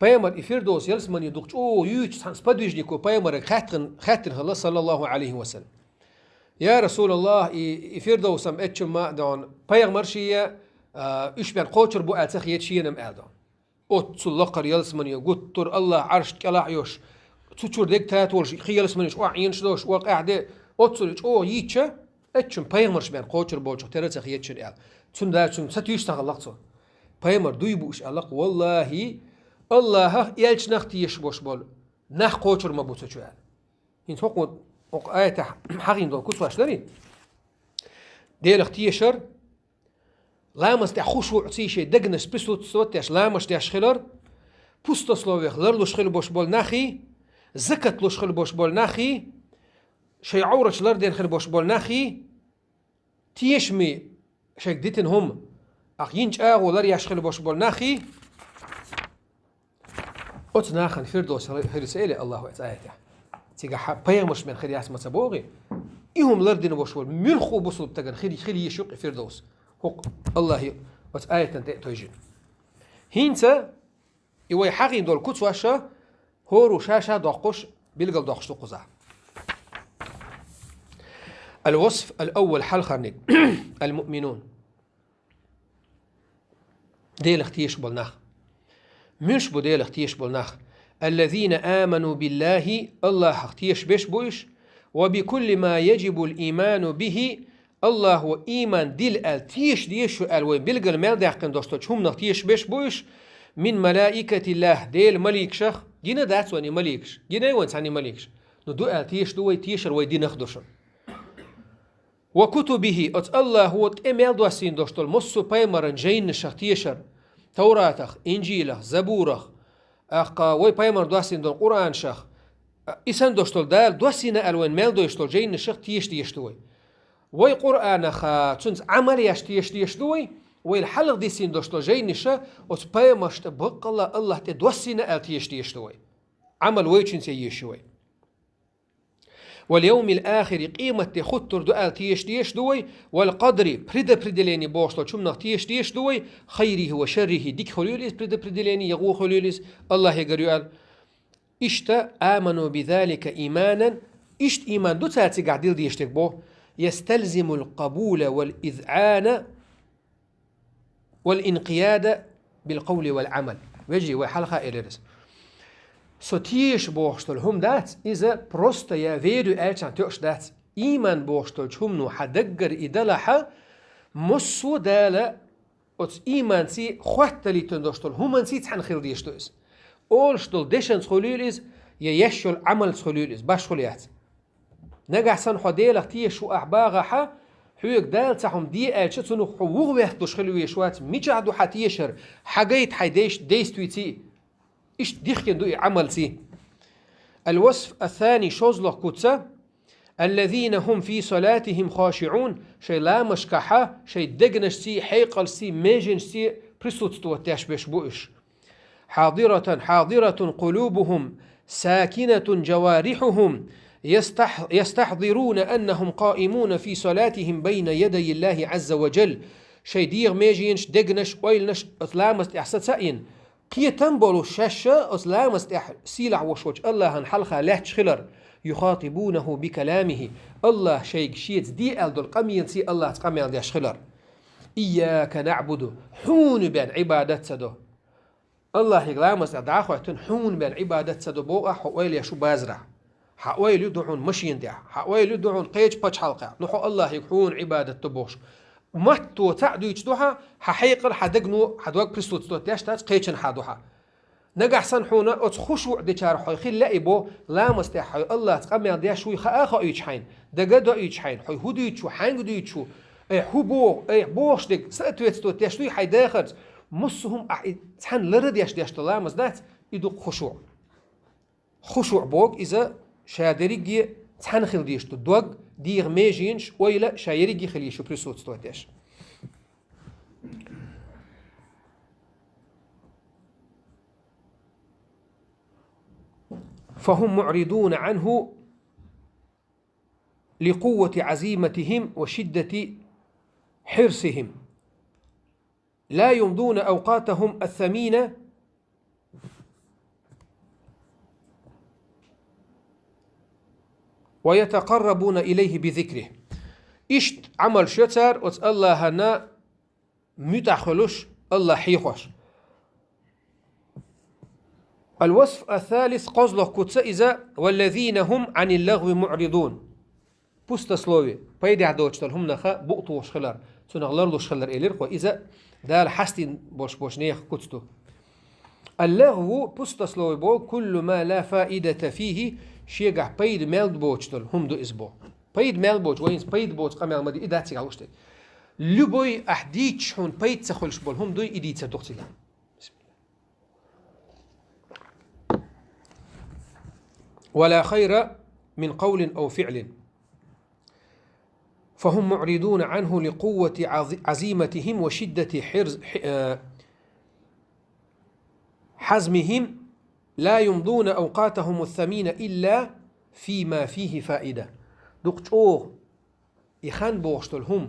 Пайхамар и Фирдовс ялсамани дукха чӀогӀа юьйцуш цхьана сподвижнико пайхамарга хаьттина, хаьттина хилла, саллаллаху алейхи ва саллям: «Я Расулаллах, и, и Фирдовс-м эцчун ма а дон, пайхамарший, а, уьш бен кхочур бу аьлла ца хета шена-м», аьлла дон. Оццул лакхара ялсамани гуттар, Аллах Ӏаршна кӀелахь йолуш, цу чуьра дерг татолуш, кхин ялсаманеш охьаӀенаш долуш, охьа къаьхьа де, оццул чӀогӀа йийцча, эцчун пайхамарш бен кхочур болчух тера ца хетачун аьлла. Цундела цуьнга ца туьйсуш ца хилла-кх цо. Пайхамар дуй бу уьш аьлла-кх, валлахи, Аллахах, элчанах тешаш болуш болу нах кхочур ма бу цу чу аьлла. ХӀинца хӀокху, хӀокху аятехь хьахийна долу куц ваш дарий? Делах тешар, ламаз тӀехь хушуъций шайн дегнаш присутствовать деш, ламазаш деш хилар, пустословиях ларлуш хила бош болу нахий, закат луш хила бош болу нахий, шайн Ӏовраташ лардина хила бош болу нахий, тешаме шайга дитина хӀума, ахь йина чӀагӀо ларъеш хила бош болу нахий, оцу нахана Фирдовс хир ца элира Аллахо оцу аятехь. Цигахь пайхамарш бен хир яц ма ца боху, и хӀума лардина бош волу муьлхха бусулба стагана хир, хир йиш ю-кх и Фирдовс. ХӀокху Аллахо оцу аятана тӀе а тойжина. ХӀинца и вай хьахийна долу куц ваша, хӀора ша-ша доккхуш, билгал доккхуш ду кхузахь. Ал-васф ал-аввал, хьалхарниг. Ал-муъминун. Делах тешаш болу нах. Муьлш бу Делах тешаш болу нах? Аллазина аману биллахи, Аллахах тешаш берш бу уьш, ва бикулли ма яджибул иману бихи, Аллахо ийман дила аьлла тешаш дезаш ю аьлла вай билггал мел даьккхина долуш долчу хӀуманах тешаш берш бу уьш, мин малаикатиллах, Делан маликашах, гина дац вайна и маликаш, гиний вайна цхьаьна и маликаш? Ну, ду аьлла тешаш ду вай, тешар вай динах ду шуна. Ва кутубихи, оцу Аллахо тӀе мел доссийна долуш долу массо а пайхамаран жайнашах тешар, Тавратах, Инжилах, Забурах, тӀаккха вай пайхамар доссийна долу Къуръанашах, и санна долуш долу Дала доссийна аьлла вайна мел доьшуш долу жайнашах тешаш дезаш ду вай. Вай Къуръанах, цуьнца Ӏамал еш тешаш дезаш ду вай, вайла хьалха диссийна долуш долу жайнаша оцу пайхамаршна тӀе баккъалла Аллах тӀе доссийна аьлла тешаш дезаш ду вай. Ӏамал вайчуьнца еш ю вай. Вал йовмил ахири, къематде хуттур ду аьлла тешаш дезаш ду вай, вал къадри, предопределение бохуш долчу хӀуманах тешаш дезаш ду вай, хайрихи ва шаррихи, дика хуьлийла иза предопределение, я гӀо хуьлийла иза, Аллахьегара ю аьлла. Иштта, аману бизалика ийманан, иштта ийман ду цара цигахь дила дезаш дерг боху, ясталзимул къабула вал изъана, вал инкъияда бил къавли вал Ӏамал. Вежарий, вай хьалха а элира иза. Со теша бохуш долу хӀума дац, иза просто я верю аьллачхьана тоьуш дац. Ийман бохуш долчу хӀумано хьан даггара и далахьа, массо а Дала оцу ийманций хӀотталийтина долуш долу хӀуманций цхьаьна хила дезаш ду иза. Олуш долу дешанца хуьлийла иза, я еш йолу Ӏамалца хуьлийла иза, башхула яц. Нагахь санна хьо Делах тешаш ву ахь бахахьа, хьоьга Дала цхьа хӀума де аьлча, цунах хьо вухаветталуш хила везаш вац, мичахь ду хьан тешар, хьан гайта хьайн дейш-, действиций. Иштта дихкина ду и Ӏамалций. Ал-васф ас-сани, шозлагӀа куц: аллазина хӀум фи салатихӀим хашиӀун, шайн ламазашкахьа, шайн дегнашций, хьекъалций, меженашций присутствовать деш берш бу уьш. Хьадиратан, хьадиратун къулубухум, сакинатун джаварихухум, ястах-, ястахьдируна аннахум къаимуна фи салатихим байна ядай Аллахи Ӏазза ва джалл. Шайн дегӀан меженаш, дегнаш, ойланаш оцу ламаз тӀехь саца а йина, кхетам болуш шаьш оцу ламаз тӀехь сийлахь волуш волчу Аллахьан хьалха лаьтташ хилар, юхатибунаху бикаламихи, Аллах шайга шеца де аьлла долу къамелций Аллахьца къамел деш хилар. Ийяка наъбуду, хьуна бен Ӏибадат ца до. Аллахьига ламаз тӀехь дӀа а хоьттина, хьуна бен Ӏибадат ца до боху ахь, хьо ойла еш ву базарахь. Хьан ойла ю ду хьуна машина тӀехь, хьан ойла ю ду хьуна кхечу пачхьалкхехь, ну хьо Аллахьига хьуна Ӏибадат до бохуш. Матто цхьаъ дуьйцуш ду хьан, хьан хьекъал, хьан дагано, хьан дог присутствовать деш дац, кхечанхьа ду хьан. Нагахь санна хьуна оцу хушуъ дечара хьо хила лаьий бо, ламаз тӀехь хьо Аллахьца къамел деш вуй хаа хоуьйтуш хьайна, дага а доуьйтуш хьайна, хьо хӀун дуьйцуш ву, хьаьнга дуьйцуш ву, э, хӀун боху, э, бохуш дерг соответствовать деш дуй хьайн дахарца, массо а хӀума ахь и цхьаьна лара деш, деш долу ламаз дац, и ду-кх хушуъ. Хушуъ боху иза ша дерриге цхьаьна хила дезаш ду, дог, дегӀан меженаш, ойла ша ерриге хила йиш ю присутствовать деш. فهم معرضون عنه لقوة عزيمتهم وشدة حرصهم، لا يمضون أوقاتهم الثمينة ويتقربون إليه بذكره. Иштта Ӏамал шо цара оцу Аллахьана муьтӀахь хуьлуш, Аллахь хьехош. الوصف الثالث, кхозлагӀа куц иза, والذين هم عن اللغو معرضون. Пустословие, пайдехь доцуш долу хӀуманах букъ тухуш хилар, цунах ларлуш хилар элира кхо. Иза Дала хьастийна болуш болчу нехан куц ду. اللغو, пустословие боху, كل ما لا فائدة فيه, шегахь пайда мел боцуш долу хӀума ду иза боху. Пайда мел боцуш, вайнца пайда боцу къамел ма ду, и дац цигахь луш дерг. Любой ахь дийцча хьуна пайда ца хуьлуш болу хӀума дуй, и дийцар ду-кх цигахь. ولا خير من قول أو فعل، فهم معرضون عنه لقوة عظ-، عزيمتهم وشدة حرز-، ح-، آه، حزمهم، لا يمضون أوقاتهم الثمينة إلا فيما فيه فائدة. Дукха чӀогӀа и хан бохуш долу хӀума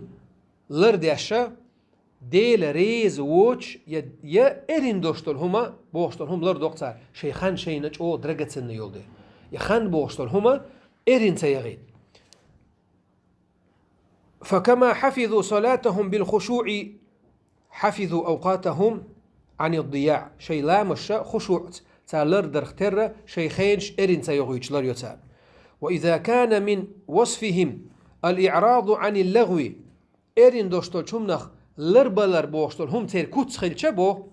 лардеш, Дела реза воцуш я, я эрна долуш долу хӀума бохуш долу хӀума лардо-кх цара, шайн хан шайна чӀогӀа драгоценна йолу дела. И хан бохуш долу хӀума эрна ца яхийта. فكما حفظوا صلاتهم بالخشوع حفظوا أوقاتهم عن الضياع. Шайн ламазаш хушуъца цара лардарх терра, шайн хенаш эрна ца йохуьйтуш лар йо цара. وإذا كان من وصفهم الإعراض عن اللغو, эрна долуш долчу хӀуманах ларбалар бохуш долу хӀума церан куц хилча боху,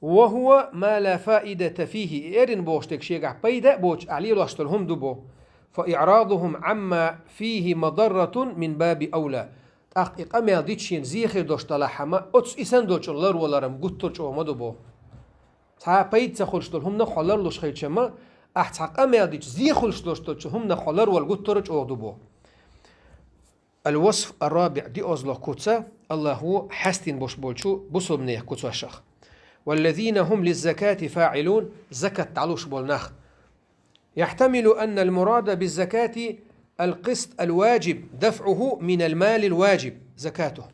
وهو ما لا فائدة فيه, и эрна бохуш дерг шегахь пайда а боцуш ахь лелош долу хӀума ду боху, فإعراضهم عما فيه مضرة من باب أولى. ТӀаккха и къамел дича шена зе хир долуш далахь хьама, оцу и санна долчун ларвалар-м гуттар а чӀогӀа ма ду боху. Цхьа пайда ца хуьлуш долу хӀуманах хьо ларлуш хилча-м, ахь цхьа къамел дича зе хуьлуш долуш долчу хӀуманах хьо ларвала гуттар а чӀогӀа ду боху. الوصف الرابع, диозлох куца, Аллахьо хьаьстина бош болчу бусулбанех куцошах. والذين هم للزكاة فاعلون, закат дӀалуш болу нах. يحتمل أن المراد بالزكاة القسط الواجب دفعه من المال الواجب زكاته.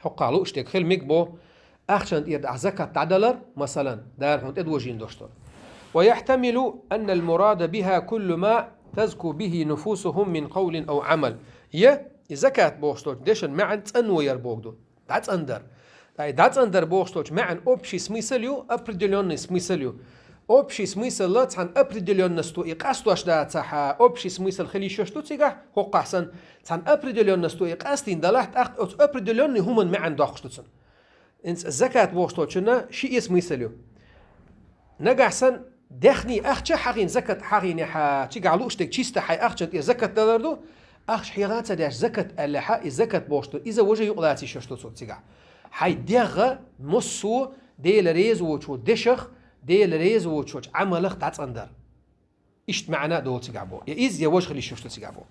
ХӀокхахь лууш дерг хила мега бо, ахчан тӀера ахь закат дӀадалар, масалан, Дала хьуна тӀедожийна долуш долу. ويحتمل أن المراد بها كل ما تزكو به نفوسهم من قول أو عمل. Я, и закат бохуш долчу дешан маьӀна цӀанво яр боху ду. ДӀацӀандар. Ткъа и дӀацӀандар бохуш долчу маьӀна общий смысл ю, определённый смысл ю. Общий смысл ла цхьана определённосто и къастош дацахьа, общий смысл хила йиш йолуш ду цигахь, хӀокхахь санна, цхьана определённосто и къастийна далахь, тӀаккха оцу определённый хӀуман маьӀна доккхуш ду цунна. ХӀинца закат бохуш долчунна шиъ смысл ю. Нагахь санна, даьхний ахча хьахийна, закат хьахийнехьа, цигахь лууш дерг чисто хьайн ахчан тӀера закат далар ду, ахча хьеха а ца деш закат аьллехьа, и закат бохуш ду, иза важа юкъалаца йиш йолуш ду цо цигахь. Хьайн дегӀ массо а Дела реза воцучу дешах, Дела реза воцучу Ӏамалах дӀацӀандар. Иштта маьӀна а долу цигахь бо. Я иза, я важа хила йиш йолуш ду цигахь бо.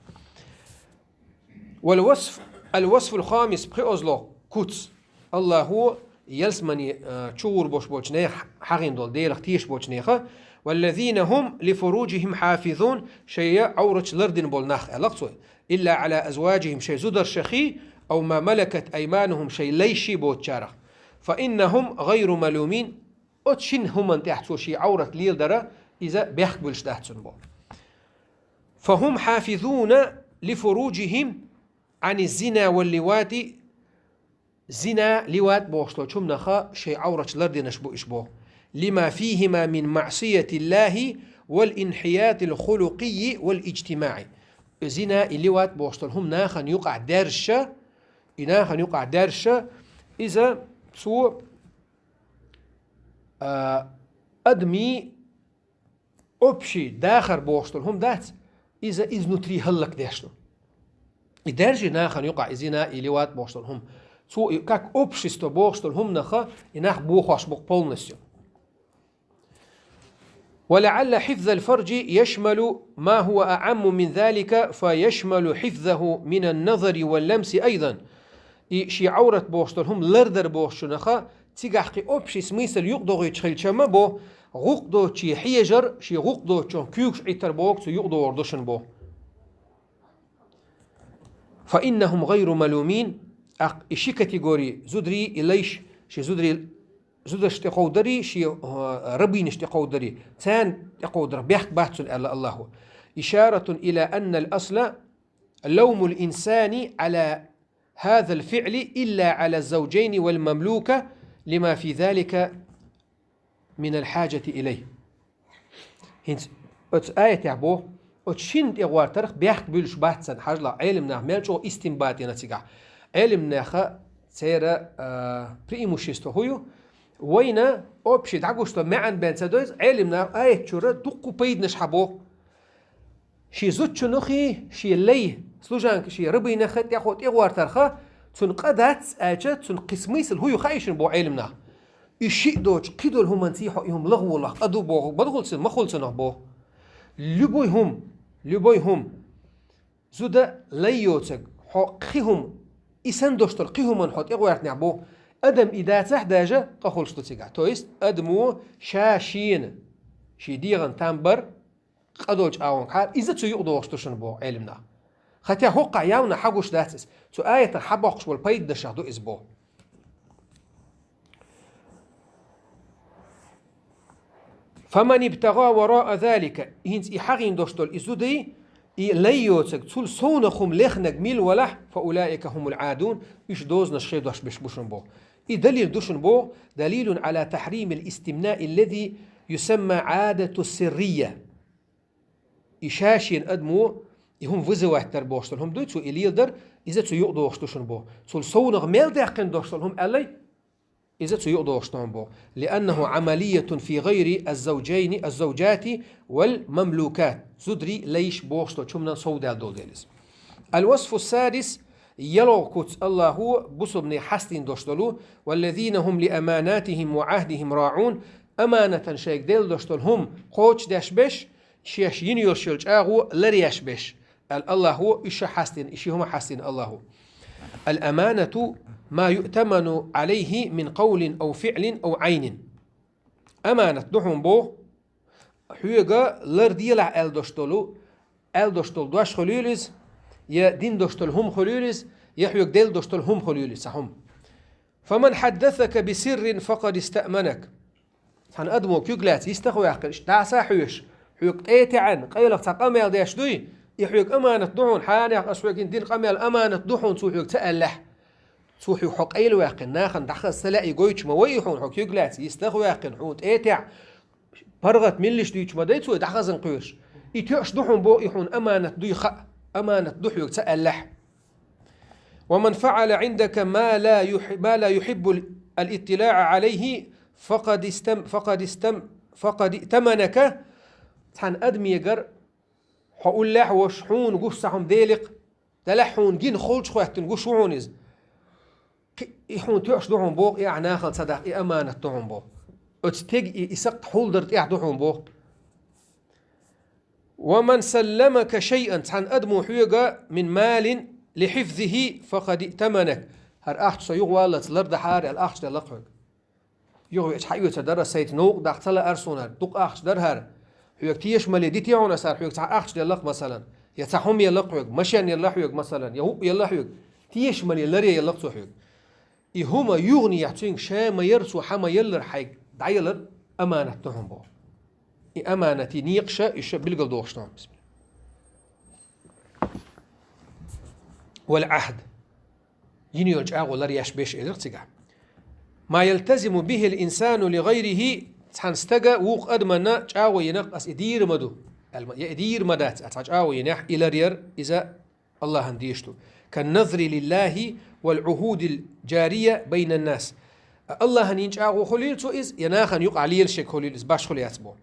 والوصف، الوصف الخامس, пхиозло куц. Аллахьо ялсамане, а, чугӀур бош болчу нехан хьагӀийна долу, Делах тешаш болчу нехан. والذين هم لفروجهم حافظون, шайн Ӏавраташ лардина болу нах, аьлла-кх цо. إلا على أزواجهم, шайн зударшахий, أو ما ملكت أيمانهم, шайн лайший боцучарах. فإنهم غير ملومين, оцу шина хӀуманна тӀехь цо шен Ӏаврат леладара, иза бехк буьлуш дац цунна бо. فهم حافظون لفروجهم عن الزنا واللواط. Зина, ливат бохуш долчу хӀуманаха шайн Ӏавраташ лардинарш бу уьш бо. لما فيهما من معصية الله والانحياط الخلقي والاجتماعي. Зина и ливат бохуш долу хӀума нахана юкъахь даьржаша, и нахана юкъахь даьржаша, иза цо а, Адамий общий дахар бохуш долу хӀума дац, иза изнутри хӀаллакдеш ду. И даьржи нахана юкъахь и зина, и ливат бохуш долу хӀума. Цо и как общество бохуш долу хӀуманах и нах бохош бу полностью. ولعل حفظ الفرج يشمل ما هو أعم من ذلك، فيشمل حفظه من النظر واللمس أيضا. И шен Ӏаврат бохуш долу хӀума лардар бохучунах цигахь кхин общий смысл юкъадогӀуьйтуш хилча ма бо, гӀуллакх доцучу хьежар, шен гӀуллакх доцучун куьйгаш Ӏиттар боху цу юкъадогӀур ду шуна бо. فإنهم غير ملومين, тӀаккха и ши категори зударий, и лайш, шен зударий, зударшна тӀекховдарий, шен, а, рабийнашна тӀекховдарий, царна тӀекховдар бехк бац цунна, аьлла Аллахо. إشارة إلى أن الأصل لوم الإنسان على هذا الفعل إلا على الزوجين والمملوكة لما في ذلك من الحاجة إليه. ХӀинца оцу аятехь боху, оцу шинна тӀегӀортарх бехк буьллуш бац царна, хьажал, Ӏелам наха мел чӀогӀа истинбат йина цигахь. Ӏелам наха церан, а, преимущество хӀун ю? Вайна общий дӀагуш долу маьӀна бен ца дойза, Ӏелам наха аят чуьра дуккха пайданаш хьан боху. Шен зудчунахий, шен лай, служанка, шен рабийнаххий тӀехо тӀегӀортарха, цунна къа дац аьлча, цунна кхин смысл хӀун ю хаийшина боху Ӏелам наха. И шиъ доцу кхидолу хӀуманций хьо и хӀума лахволахь къа ду боху, бадахула ца, ма хуьлу цунах боху. Любой хӀума, любой хӀума, зуда лай йоцург, хьо кхин хӀума, и санна дош долу кхин хӀуманна хьо тӀегӀортинехь боху, адам и дацахь даже къа хуьлуш ду цигахь. То есть адамо ша шена, шен дегӀан там бар, къа долчу агӀонгахьара, иза цу юкъадогӀуш ду шуна боху Ӏелам наха. Хотя хӀокхахь явна хьан гуш дац иза. Цу аятах хьан боккхуш болу пайданашах ду иза боху. فمن ابتغى وراء ذلك, хӀинца и хьагӀийна дош долу и зудий, и лай йоцург, цул совнах хӀума лехнарг мила валахь, فأولئك هم العادون, уьш дозанаш хедош берш бу шуна боху. И далил ду шуна боху, دليل على تحريم الاستمناء الذي يسمى عادة السرية. И ша-шена адамо и хӀума вызывать дар бохуш долу хӀума дуй, цо и леладар, иза цу юкъадогӀуш ду шуна боху. Цул совнах мел даьккхина дош долу хӀума аьллай, иза цу юкъадогӀуш ду хьуна боху. لأنه عملية في غير الزوجين، الزوجات والمملوكات. Зударий, лайш бохуш долчу хӀуманан совдаьлла долу дела иза. الوصف السادس, ялхалгӀа куц Аллахо бусалбанийн хьастийна дош долу: والذين هم لأماناتهم وعهدهم راعون, аманатан шайга делла дош долу хӀума кхочушдеш берш, шаьш йина йолуш йолу чӀагӀо ларъеш берш, аьлла Аллахо, уьш а хьастийна, и ши хӀума хьастийна Аллахо. الأمانة ما يؤتمن عليه من قول أو فعل أو عين. Аманат ду хьуна боху, хьоьга ларделахь аьлла дош долу, аьлла дош долу дош хуьлийла иза, я дина дош долу хӀума хуьлийла иза, я хьоьга делла дош долу хӀума хуьлийла иза, цхьа хӀума. فمن حدثك بسر فقد استأمنك. Цхьана адамо куьг лаьцна йистах ваьккхина, иштта дӀаса а хьоьжуш, хьоьга тӀе а таьӀна, къайлаха цхьа къамел деш дуй, и хьоьга аманат ду хьуна, хьанех ас хьоьга дина къамел аманат ду хьуна, цо хьоьга ца аьллехь. Цо хьоьга хьо къайлаваьккхина, нахана дӀахаза ца лаьий гойтуш ма вай и хьуна, хьо куьг лаьцна йистах ваьккхина, хьуна тӀе а таьӀна, паргӀат миллиш дуьйцуш ма дай цо, дӀахазна кхоьруш. И тоьаш ду хьуна боху, и хьуна аманат дуй хаьа, аманат ду хьоьга ца аьллехь. ومن فعل عندك ما لا يح-، ما لا يحب الاطلاع عليه فقد استم-، فقد استم-، فقد ائتمنك. Цхьана адамегара хьо уллехь а волуш, хьуна гуш цхьа хӀума делахь, делахь хьуна гина, холчу хӀоьттина гуш ву хьуна иза. Кхи-, и хьуна тоьаш ду хьуна боху, и ахь нахала ца дахь, и аманат ду хьуна боху. Оцу тега и, и сакхт хьулдар тӀехь ду хьуна боху. ومن سلمك شيئا, цхьана адамо хьоьга من مال لحفظه فقد ائتمنك. ХӀара ахча со юхаваллалц лардахьара аьлла, ахча делла-кх хьоьга. Юха веача хьаоьцур дара, сайца новкъа даха ца лаара суна, дукха ахча дара хӀара. Хьоьга тешамале дитий хьуна аса, хьоьга цхьа ахча делла-кх, масалан, я цхьа хӀума елла-кх хьоьга, машен елла хьоьга, масалан, я хӀуъа елла хьоьга. Тешамале ларъе елла-кх цо хьоьга. И хӀума юханехь цуьнга ша ма яра, цо хьан ма яллара хьайга дӀаялар аманат ду хьуна боху. И аманатий некъаш уьш билгалдохуш ду хьуна. والعهد. Йина йолу чӀагӀо ларъеш берш элира цигахь. ما يلتزم به الإنسان لغيره, цхьана стага вукху адаманна чӀагӀо йинарг ас и дийр ма ду, аьлла, я и дийр ма дац, ас цхьа чӀагӀо йинехь, и ларъяр иза Аллахьан дезаш ду. كالنذر لله والعهود الجارية بين الناس. Аллахьан йина чӀагӀо хуьлийла цо иза, я нахана юкъахь лелаш ерг хуьлийла иза, башхо яц боху.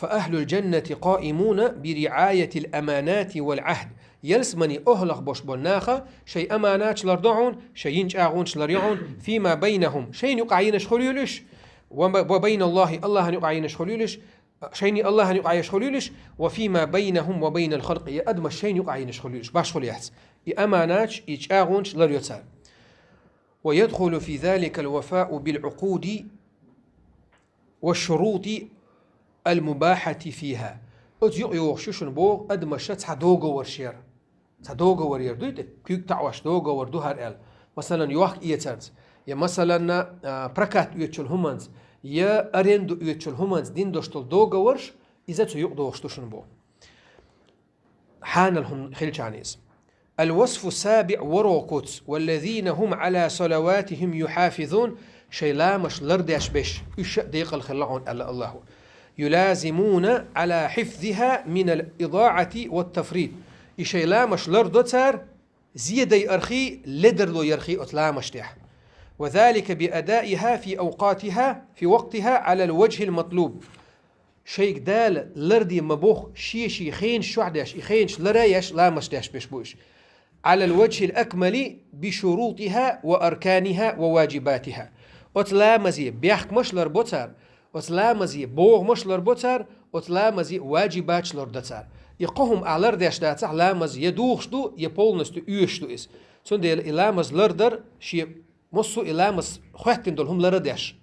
فأهل الجنة قائمون برعاية الأمانات والعهد. Ялсамани охӀлах бош бо наха шайн аманаташ лар до хьуна, шайн йина чӀагӀонаш лар йо хьуна, فيما بينهم, шайна юкъахь йинаш хуьлийла уьш, وبين الله, Аллахьан юкъахь йинаш хуьлийла уьш, шайна Аллахьан юкъахь йинаш хуьлийла уьш, وفيما بينهم وبين الخلق, я адамаш шайна юкъахь йинаш хуьлийла уьш, башхо яц. И аманаташ, и чӀагӀонаш лар йо цара. ويدخل في ذلك الوفاء بالعقود والشروط المباحة فيها. Оцу юкъа йогӀуш ю шуна боху адамаша цхьа договор шера. Цхьа договор яр дуй те, куьг таӀош договор ду хӀара аьлла. Масалан, йохк эцарца, я масалан, а, прокат оьцучул хӀуманца, я аренду оьцучул хӀуманца дин дош долу договорш, иза цу юкъа догӀуш ду шуна боху. Хьанал хӀума хилчарна иза. الوصف السابع, ворхӀ куц, والذين هم على صلواتهم يحافظون, шайн ламаш лардеш беш, уьш а декъал хилла хьуна аьлла Аллахьо. يلازمون على حفظها من الإضاعة والتفريط. И шайн ламаш лардо цара, зен дайархий, ледарло ярхий оцу ламаш тӀехь. وذلك بأدائها في أوقاتها، في وقتها على الوجه المطلوب. Шайга Дала ларде ма боху, шен-шен хенаш чохь деш, и хенаш лара а еш, ламаш деш беш бу уьш. على الوجه الأكمل بشروطها وأركانها وواجباتها. Оцу ламазе бехкамаш лар бо цара, оцу ламазе бохамаш лар бо цара, оцу ламазе ваджибаташ лар до цара. И кхо хӀума ахь лар деш дацахь, ламаз я духуш ду, я полностью оьшуш ду иза. Цундела и ламаз лар дар шен Массо а и ламаз хӀоьттина долу хӀума лара деш.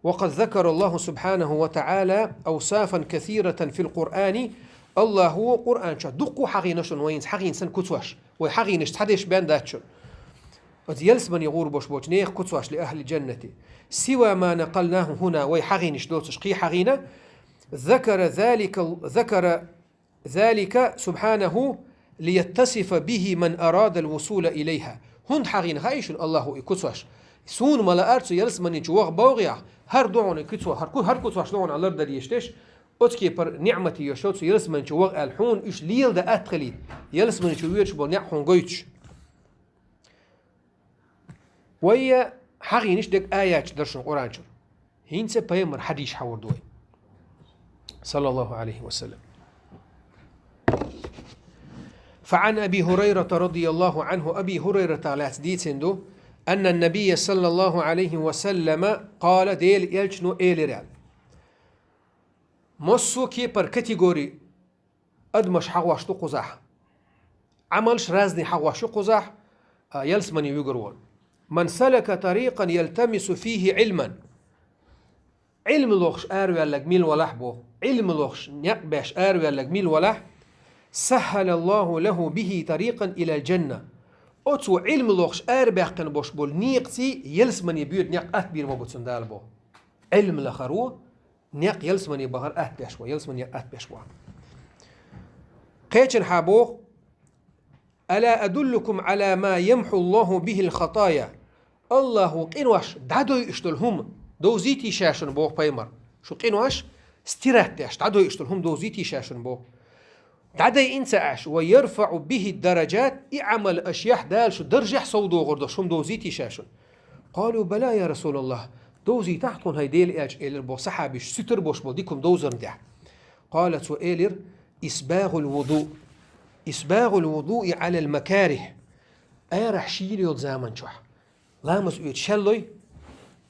وقد ذكر الله سبحانه وتعالى أوصافا كثيرة في القرآن. Аллахьо Къуръан чохь дуккха а хьахийна шуна вайнца хьахийна санна куцош. Вай хьахийнаш цхьа деш бен дац шуна. Оцу ялсамане гӀур бош болчу нехан куцош لأهل الجنة. سوى ما نقلناه هنا, вай хьахийнаш доцуш кхин хьахийна. ذكر ذلك، ذكر ذلك سبحانه ليتصف به من أراد الوصول إليها. ХӀунда хьахийна хаьий шуна Аллахьо и куцош? Суна ма лаара цу ялсамани чу ваха бовгӀехь, хӀара ду хьуна и куцо-, хӀара ку-, хӀара куцош ду хьуна лардар дезаш деш, оцу кепара ниӀмате йо шо цу ялсамани чу ваха аьлла, хьуна уьш леладан атта хилийта, ялсамани чу воьдуш болу некъ хьуна гойтуш. Вайя хьахийнаш дерг аяташ дара шуна Къуръан чуьра. ХӀинца пайхамар хьадийш хьахор ду вай. صلى الله عليه وسلم. فعن أبي هريرة رضي الله عنه, Аби ХӀурайрата лаьцна дийцина ду, أن النبي صلى الله عليه وسلم قال, Делан элчано элира аьлла. Массо а кепара категори адамаш хьахош ду кхузахь. Ӏамалш разный хьахош ю кхузахь, а, ялсамане вуьгур волу. من سلك طريقا يلتمس فيه علما. Ӏилма лохуш араваьлларг мила валахь боху. Ӏилма лохуш некъ беш араваьлларг мила валахь. سهل الله له به طريقا إلى الجنة. Оцо Ӏилма лохуш арабаьккхина бош болу некъаций ялсамане боьду некъ атта бийр ма бу цунна Дала боху. Ӏилма лахаро некъ ялсамане бахар атта беш ван, ялсамане атта беш ван. Кхечанхьа боху: ألا أدلكم على ما يمحو الله به الخطايا. Аллахьо къинош дӀадойуш долу хӀума довзийтий ша шуна боху пайхамар. Шу къинош стирать деш, дӀадойуш долу хӀума довзийтий ша шуна боху. ДӀадайина ца Ӏаш, ويرفع به الدرجات, и Ӏамал аш яхь Дала шу даржехь сов догӀур долу хӀума довзийтий ша шуна. قالوا بلى يا رسول الله. Довзийтахь тхуна хӀай Делан элча, элира боху сахьабиш, сутара бош болу дика хӀума довзарна тӀехь. قال, цо элира: إسباغ الوضوء. إسباغ الوضوء على المكاره. Арахь шийла йолу заман чохь. Ламаз оьцу шеллой?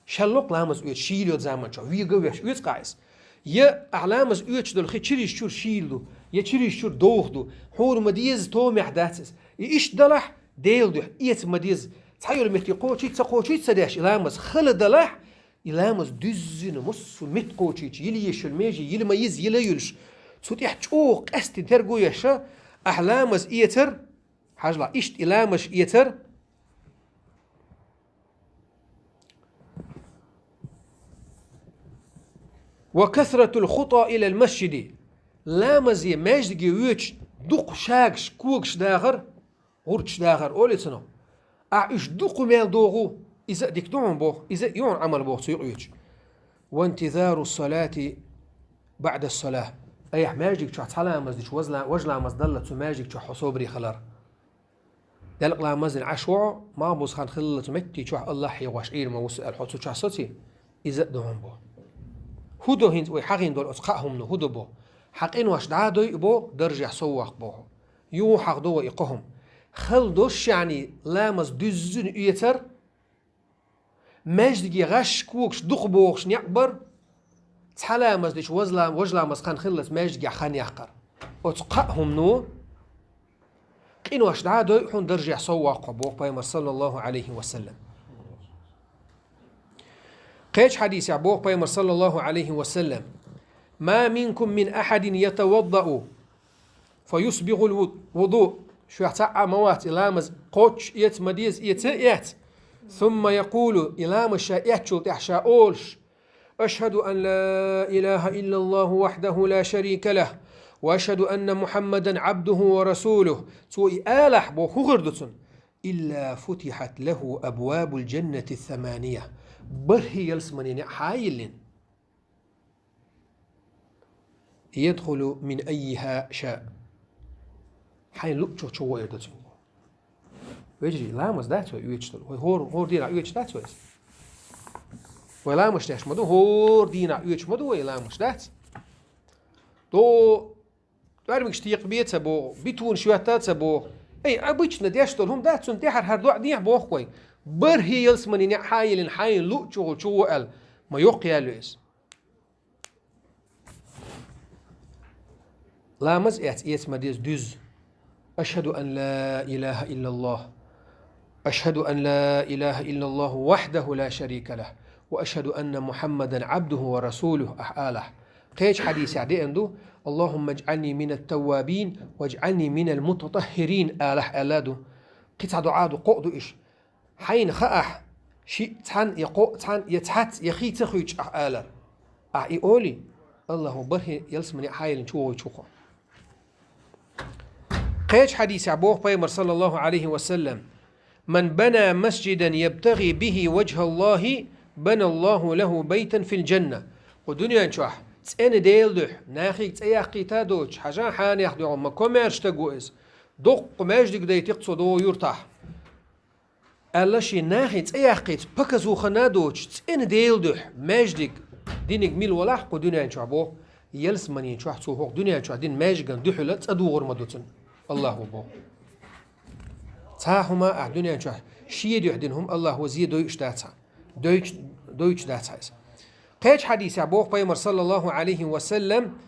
Шеллокх ламаз оьцу шийла йолу заман чохь. Вега а веш оьцу къаьс. Я ахь ламаз оьцуш долу хи чириш чуьра шийла ду, я чириш чуьра довха ду. Хьуна ма деза, томехь дац иза. И иштта далахь, Делан дуьхьа эца ма деза. Цхьа йолу метте кхочуьйту, ца кхочуьйту ца деш, и ламаз хала далахь, и ламаз дуьззина, массо а метта кхочуьйтуш, йила езаш йолу меже йила ма еза, йила а йолуш. Цу тӀехь чӀогӀа къаьсттина терго еш, ахь ламаз эцар, хьажал, иштта и ламазаш эцар, وكثرة الخطى إلى المسجد. Ламазе маьждиге воьдуш дукха шагаш, когаш дахар, гӀурташ дахар, олий цунах. Ахь уьш дукха мел догӀу, иза а дика ду хьуна боху, иза а ю хьуна Ӏамал боху цу юкъа йоьдуш. وانتظار الصلاة بعد الصلاة. Айхьа маьждиг чохь цхьа ламаз дича, вазла-, важа ламаз далла цу маьждиг чохь хьо собаре хилар. Делкъа ламаз дина Ӏаш ву хьо, малхбуза хан хиллалца метте чохь Аллахь хьехош Ӏийр ма ву со аьлла, хьо цу чохь соций, иза а ду хьуна бо. ХӀун до хӀинца вай хьахийна долу оцу кхаа хӀумано, хӀун до бо? Хьан къинош дӀа а дойу бо, даржехь сов ваккха бо хьо. Юха хьахдо вай и кхо хӀума. Хала долуш шаьхьний ламаз дуьззина оьцар, маьждиге гӀаш когаш дукха богӀуш некъ бар, цхьа ламаз дича ваза лам-, важа ламаз хан хиллалц маьждигехь хан яккхар. Оцу кхаа хӀумано къинош дӀа а дойу хьуна, даржехь сов ваккха хьо, боху Пайхамар, саллаллаху Ӏалайхи ва саллам. Кхечу хьадисехь боху Пайхамар, саллаллаху Ӏалайхи ва саллам: «Ма минкум мин ахьадин ятаваддау, фа юсбигъул ву-, вуду». Шух цхьа а ма вац и ламаз кхоччуш эца ма деза, эца а эц. «Сумма якъулу», и ламаз ша эцначул тӀаьхьа ша олуш: «Ашхаду ан ла илаха иллаллаху вахьдаху ла шарика лах, ва ашхаду анна Мухьаммадан Ӏабдуху ва расулух». Цо и алахь боху, хӀун хир ду цунна? «Илла футихьат лаху абвабул джаннати самания». БархӀе ялсаманин некъ хьа а йиллина, «Ядхулу мин аййиха ша». Хьайна луъучух чу гӀо эр ду цуьнга. Вежарий, ламаз дац вай оьцуш долу? Вай хӀора, хӀора дийнахь оьцуш дац вай иза? Вай ламазаш деш ма ду, хӀора дийнахь оьцуш ма ду вай, ламазаш дац? До тӀоьрмигаш текхабе ца боху, битунаш йоьтта ца боху. Ай, обычно деш долу хӀума дац, цунна тӀаьхьара хӀара доӀа дехьа боху вай. БархӀе ялсаманин некъ хьа а йиллина, хьайна луъучух чу гӀо аьлла, ма йоккха яьлла ю иза. Ламаз эц, эца ма деза дуьзза: «Ашхаду ан ла илаха иллаллах. Ашхаду ан ла илаха иллаллаху вахьдаху ла шарика лах. Ва ашхаду анна Мухьаммадан Ӏабдуху ва расулух», ахь алахь. Кхечу хьадисехь деана ду: «Аллахумма иджӀални минат таввабин, ва иджӀални минал мутатаххирин», алахь аьлла а ду. Кхин цхьа доӀа а ду, кхоъ ду иша. Хьайна хаахь, шиъ цхьаьна я кхоъ цхьаьна, я цхьацца, я хи ца хуьйцуш ахь алар. Ахь и олий, Аллахо бархӀе ялсаманин некъ хьа а йиллина чу гӀо ю хьо. Кхечу хьадисехь боху Пайхамар, саллаллаху Ӏалайхи ва саллам: «Ман бана масджидан ябтагӀи бихи ваджхӀаллахи, баналлаху лаху байтан фил джанна». Кху дуьнен чохь цӀена Делан дуьхьа, нахе цӀе яккхийта а доцуш, хьажа, хьенех дуьхьал ма комаьрша стаг ву иза. Доккха маьждиг дайти-кх цо догӀу юьртахь. Аьлла, шен нахе цӀе яккхийта, показуха а доцуш, цӀена Делан дуьхьа маьждиг диниг мила валахь кху дуьнен чохь боху, ялсаманин чохь цо хӀокху дуьнен чохь дина маьждиган дуьхьал цӀа дугӀур ма ду цунна, Аллахо боху. Цхьа а хӀума ахь дуьнен чохь шен дуьхьа дина хӀума Аллахо зе дойуш дац хьан, дойтуш, дойтуш дац хьан иза. Кхечу хьадисехь боху Пайхамар, саллаллаху Ӏалайхи ва саллам: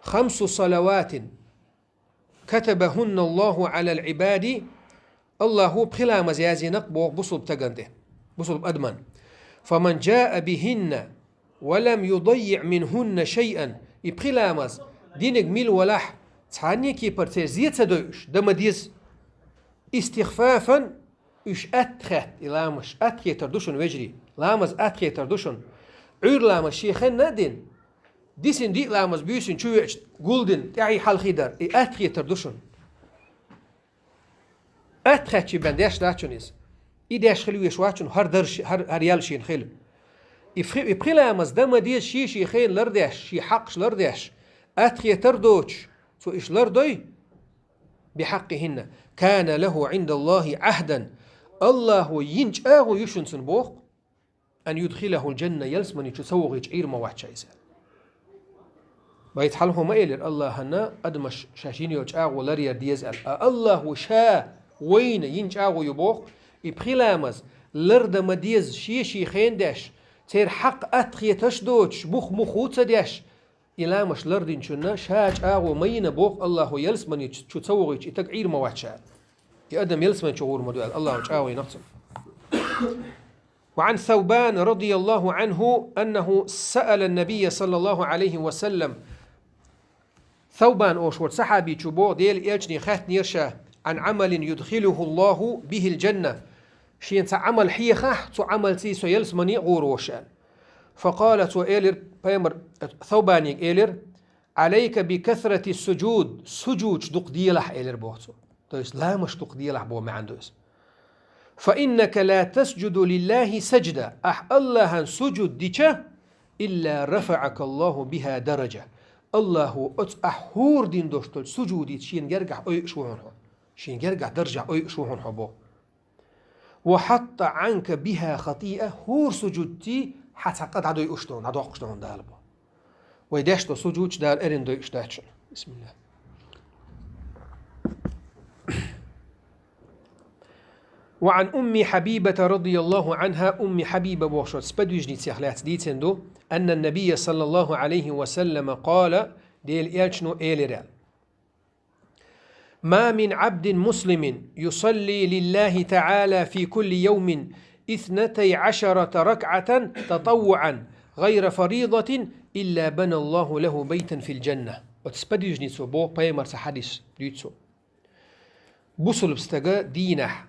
«Хамсу салаватин катабахунна Аллаху Ӏалал Ӏибади», Аллахо пхи ламаз яздина-кх боху бусулба стагана тӀе, бусулба адамна. «Фаман джаа бихинна ва лам юдаййиъ минхунна шайъан». И пхи ламаз диниг мила валахь, цхьанне а кепара церан зе ца дойуш, дан ма деза. «Истихфафан», уьш атта хетта, и ламазаш, атта хетар ду шуна, вежарий. Ламаз атта хетар ду шуна. Ӏуьйра ламаз шен хенна а дина, дисина диъ ламаз буьйсанна чу веача гулдина, тӀаьхьий хьалхий дар, и атта хетар ду шуна. Атта хетчий бен деш дац шуна иза. И деш хила веш вац шуна, хӀара дарш-, хӀара, хӀара ял шена хила. И пхи-, и пхи ламаз дан ма деза, шен-шен хенан лардеш, шен хьакъаш лардеш, атта хетар доцуш, цо иштта лардой, «бихьаккъихинна кана лаху Ӏиндаллахи Ӏахдан». Аллахо йина чӀагӀо ю шуна цунна боху, «ан юдхилахул джанна», ялсамани чу ца вохуьйтуш Ӏийр ма вац ша иза. Вайца хьалхо ма элира Аллахьана адамаш шаьш йина йолу чӀагӀо ларъяр деза аьлла. А Аллахо ша вайна йина чӀагӀо ю боху, и пхи ламаз лардан ма деза, шен-шен хенан деш, церан хьакъ атта хеташ доцуш, бух-мух хӀу ца деш, и ламазаш лардинчунна ша чӀагӀо ма йина боху Аллахо, ялсамани чу ца вохуьйтуш и стаг Ӏийр ма вац ша. И адам ялсамани чу гӀур ма ду аьлла, Аллахо чӀагӀо йина-кх цунна. Ва Ӏан Саубан радияллаху Ӏанху аннаху саала набийя саллаллаху Ӏалайхи ва саллам. Саубан олуш волчу сахьабичо боху, Делан элчане хаьттинера ша: «Ӏан Ӏамалин юдхилуху Аллаху бихил джанна». Шена цхьа Ӏамал хьехахь, цу Ӏамалций со ялсамани а гӀур волуш аьлла. Факъала, цо элира, пайхамар Саубанега элира: «Ӏалайка би касрати суджуд», сужудаш дукха делахь, элира боху цо. То есть ламазаш дукха делахь боху маьӀна ду иза. «Фа иннака ла тасджуду лиллахи саджда», ахь Аллахьан сужуд дича, «илла рафаӀака Аллаху биха дараджа». Аллахо оцу ахь хӀора дина долуш долчу сужудица шена гергахь ойуш ву хьуна хьо. Шен гергахь даржехь ойуш ву хьуна хьо боху. «Ва хьатта Ӏанка биха хатиа», хӀора сужудций хьан цхьа къа дӀадойуш ду, дӀадоккхуш ду хьуна Дала боху. Вай деш долу сужудаш Дала эрна дойуш дац шуна. Бисмиллах. وعن أم حبيبة رضي الله عنها, Умми Хьабиба бохучу сподвижницех лаьцна дийцина ду, أن النبي صلى الله عليه وسلم قال, Делан Элчано элира: «ما من عبد مسلم يصلي لله تعالى في كل يوم اثنتي عشرة ركعة تطوعا غير فريضة إلا بنى الله له بيتا في الجنة». Оцу сподвижницо боху, пайхамарца хьадис дуьйцу. Бусулба стага дийнахь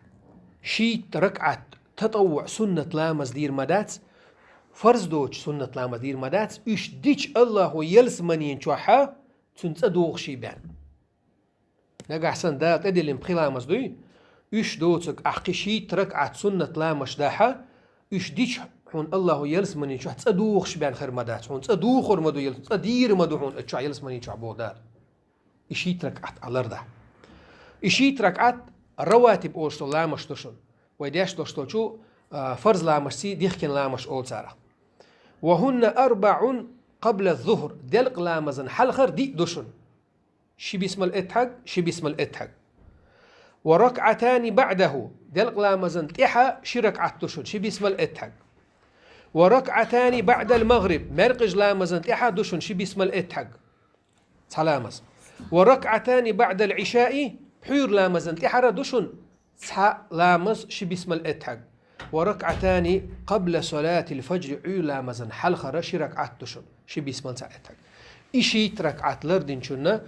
шийтта ракаӀат татаввуъ суннат ламаз дийр ма дац, фарз доцу суннат ламаз дийр ма дац, уьш дича Аллахо ялсаманин чохьа цуьнан цӀа духуш бен. Нагахь санна Дала тӀедиллина пхи ламаз дуй, уьш доцург ахь кхин шийтта ракаӀат суннат ламазаш дахьа, уьш дича хьуна Аллахо ялсаманин чохь цӀа духуш бен хир ма дац, хьуна цӀа духур ма ду, ял-, цӀа дийр ма ду хьуна оцу чохь ялсаманин чохь боху Дала. И шийтта ракаӀат Ӏа лардахь. И шийтта ракаӀат раватиб олуш долу ламазаш ду шуна. Вай деш долуш долчу, а, фарз ламазашций дихкина ламазаш олу царах. «Ва хӀунна арбаӀун къабла зухр», делкъа ламазан хьалхара диъ ду шуна. Ши бисмал эттхьаг, ши бисмал эттхьаг. «Ва ракаӀатани баӀдаху», делкъа ламазан тӀаьхьа ши ракаӀат ду шуна, ши бисмал эттхьаг. «Ва ракаӀатани баӀдал магъриб», маьркъаж ламазан тӀаьхьа ду шуна ши бисмал эттхьаг. Цхьа ламаз. «Ва ракаӀатани баӀдал Ӏишаи», пхьуьйра ламазан тӀаьхьара ду шуна цхьа ламаз ши бисмал эттхьаг. «Ва ракаӀатани къабла салатил фаджри», Ӏуьйра ламазан хьалхара ши ракаӀат ду шуна ши бисмал цхьа эттхьаг. И шийтта ракаӀат лардинчунна,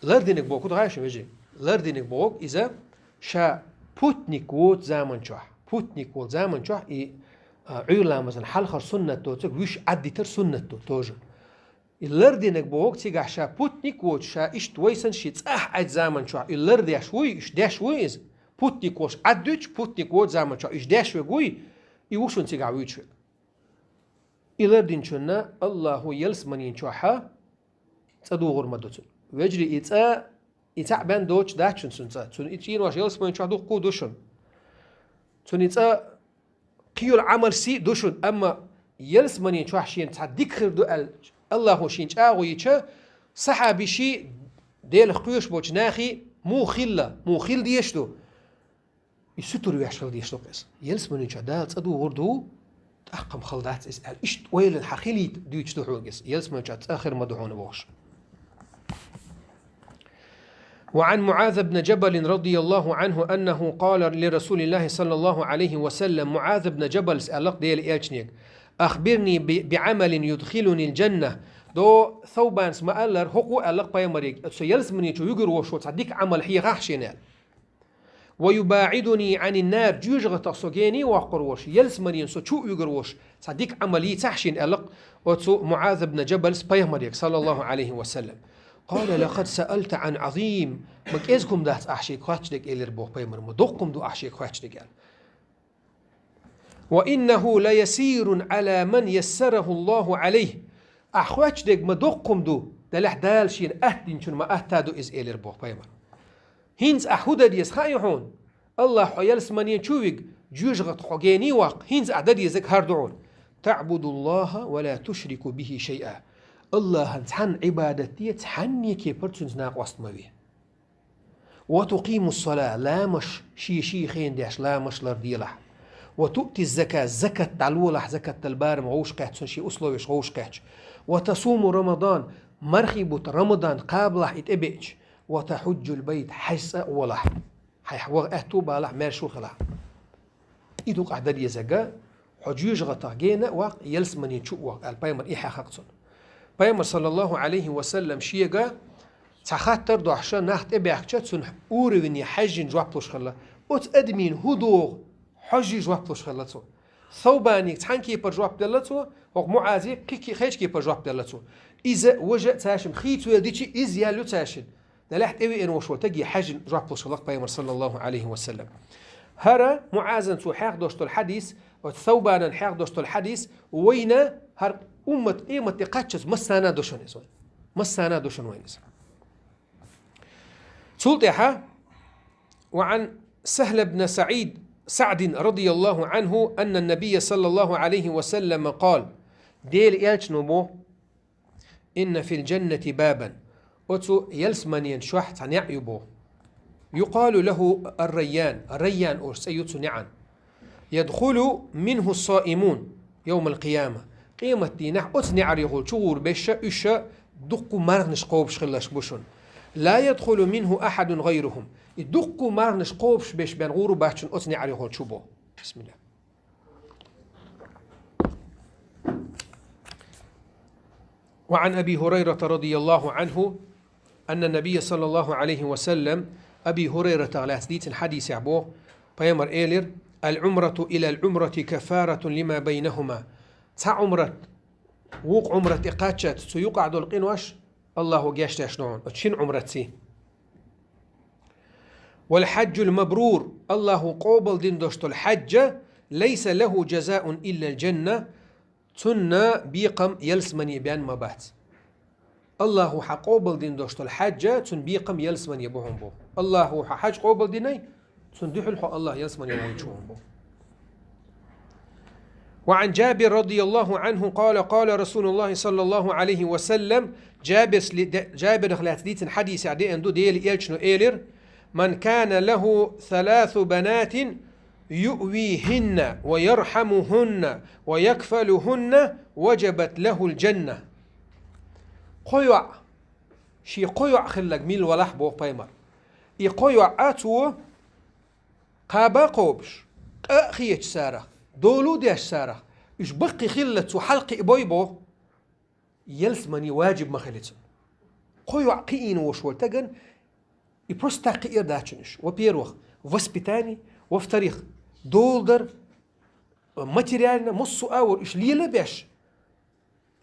лардинарг боху ду гӀайша вежарий, лардинарг боху иза ша путник воцу заман чохь, путник волу заман чохь и, а, Ӏуьйра ламазан хьалхара суннат доцург вуьш Ӏаддитар суннат ду тоже. И лардинарг боху цигахь ша путник воцуш, ша иштта вай санна ши цӀахь Ӏаьдда заман чохь и лардеш вуй, уьш деш вуй иза. Путник волуш Ӏаддуьтуш, путник воцу заман чохь уьш деш верг вуй, и ву шуна цигахь вуьйцуш верг. И лардинчунна Аллахо ялсаманин чохьа цӀа духур ма ду цуьнан. Вежарий, и цӀа, и цхьаъ бен доцуш дац шуна цуьнан цӀа. Цуьнан и чӀенош ялсаманин чохь дуккха а ду шуна. Цуьнан и цӀа кхин йолу Ӏамал сий а ду шуна, амма ялсаманин чохь шена цхьа дика хир ду аьлла, Аллахо шена чӀагӀо йича, сахьабаший, Делах кхоьруш болчу нахий муха хилла, муха хила дезаш ду? И сутара веш хила дезаш ду-кх иза. Ялсаманин чохь Дала цӀа духур ду, тӀаккха-м хала дац иза аьлла. Иштта ойланна хьан хилийта дуьйцуш ду хьоьга иза. Ялсаманин чохь цӀа хир ма ду хьуна бохуш. وعن معاذ بن جبل رضي الله عنه أنه قال لرسول الله صلى الله عليه وسلم, МуӀаз ибн Джабалс аьлла-кх Делан Элчанега: «أخبرني ب-، بعمل يدخلني الجنة». До Саубанас ма-аллара, хӀокхо аьлла-кх пайхамаре: «Со ялсамани чу вуьгур волуш волу цхьа дика Ӏамал хьехахьа шена», – аьлла. «ويباعدني عن النار», жоьжахатах со гений воккхур волуш, ялсаманина со чу а вуьгур волуш, цхьа дика Ӏамал йийцахьа шена аьлла-кх оцу МуӀаз ибн Джабалс пайхамарега, саллаллаху Ӏалайхи ва саллам. «قال لقد سألت عن عظيم», ма кӀезиг хӀума дац ахь шега хоьттуш дерг, элира боху пайхамара, ма доккха хӀума ду ахь шега хоьттуш дерг аьлла. «وإنه ليسير على من يسره الله عليه». Ахь хоьттуш дерг ма доккха хӀума ду, делахь Дала шена атта динчунна ма атта ду иза, элира боху пайхамара. ХӀинца ахь хӀун дан деза хаьий хьуна? Аллахь хьо ялсамане чу вига, жоьжахатах хьо гений ваккха, хӀинца ахь дан дезарг хӀара ду хьуна: «تعبد الله ولا تشرك به شيئا». Аллахьан цхьанна Ӏибадат де, цхьанне кепара цуьнца накъост ма ве. «وتقيم الصلاة», ламаш шен-шен хенахь деш, ламаш ларделахь. «وتؤتي الزكاة», закат дӀалолахь, закат дала барам вовшахкхетта, цунна шен условеш вовшахкхетча. «وتصوم رمضان», мархий бутт Рамадан кхабалахь и тӀебеача. «وتحج البيت», хьаьж цӀа а волахь. Хьайх ваха аьтту а балахь, маьрша а хилахь. И ду-кх ахь дан дезарг, хьо жоьжахатах гена а ваккха, ялсамане чу а ваккха, аьлла, пайхамара и хьехар-кх цунна. Пайхамар, саллаллаху Ӏалайхи ва саллам, шега цхьа хаттар дохьуш нах тӀебаьхкича, цуьнан уровене хьаьжжина жоп луш хилла. Оцу адамийн хӀун догӀу хьожжий жоп луш хилла цо. Саубанига цхьана кепара жоп делла цо, хӀокху МуӀазе кхин ке-, кхечу кепара жоп делла цо. Иза важа а цаьршимма хийцавелла дичи, иза ял ю цаьршинна. Делахь тӀевеана волуш волу стаге хьаьжжина жоп луш хилла-кх пайхамар, саллаллаху Ӏалайхи ва саллам. ХӀара МуӀазан цо хьехдеш долу хьадис, оцу Саубанан хьехдеш долу хьадис, вайна хӀара уммат къематде кхаччалц массарна а ду шуна иза. Массарна а ду шуна вайна иза. Цул тӀаьхьа وعن سهل بن سعيد سعد رضي الله عنه أن النبي صلى الله عليه وسلم قال: Дела элчано бо: إن في الجنة بابا. Оцу ялсманен чохь цхьа неӀ ю бо. يقال له الريان. Райян олуш цӀе ю цу неӀан. يدخل منه الصائمون يوم القيامة. Къематдийнахь оцу неӀарехула чугӀур беша уьш дуккха мархнаш кхобуш хиларш бу шуна. لا يدخل منه أحد غيرهم. И дуккха мархнаш кхобуш беш бен гӀур бац шуна оцу неӀарехула чу бо. بسم الله. وعن أبي هريرة رضي الله عنه أن النبي صلى الله عليه وسلم, Аби ХӀурайратах лаьцна дийцина хьадисехь бо, пайхамар элира: العمرة إلى العمرة كفارة لما بينهما. Цхьа Ӏумрат вукху Ӏумрат тӀе кхаччалц цу юкъахь долу къинош Аллахо гечдеш ду хьуна оцу шина Ӏумратций. والحج المبرور, Аллахо къобалдина долуш долу хьаьжа, ليس له جزاء إلا الجنة, цунна бекхам ялсамане бен ма бац. Аллахо хьан къобалдина долуш долу хьаьжа, цунна бекхам ялсамане бу хьуна бо. Аллахо хьан хьаьж къобалдинай, цунна дуьхьал хьо Аллах ялсамане вайчу хьуна бо. وعن جابر رضي الله عنه قال: قال رسول الله صلى الله عليه وسلم, Джабирс ли-, де-, Джабирах лаьцна дийцина хьадисехь деана ду, Дела элчано элира: من كان له ثلاث بنات يؤويهن ويرحمهن ويكفلهن وجبت له الجنة. Кхо йоӀ, шен кхо йоӀ хилларг мила валахь, боху пайхамар. И кхо йоӀ а цо кхаба кхобуш, къа а хеташ царах, долу деш царах, уьш баккхий хилла цо хьалакхиабой боху, ялсамани ваджиб ма хили цунна. Кхо йоӀ кхиийна волуш волу таган и просто так кхиар дац шуна уьш. Во-первых, воспитание, во-вторых, долу дар, материально, массо а вар уьш лела а беш,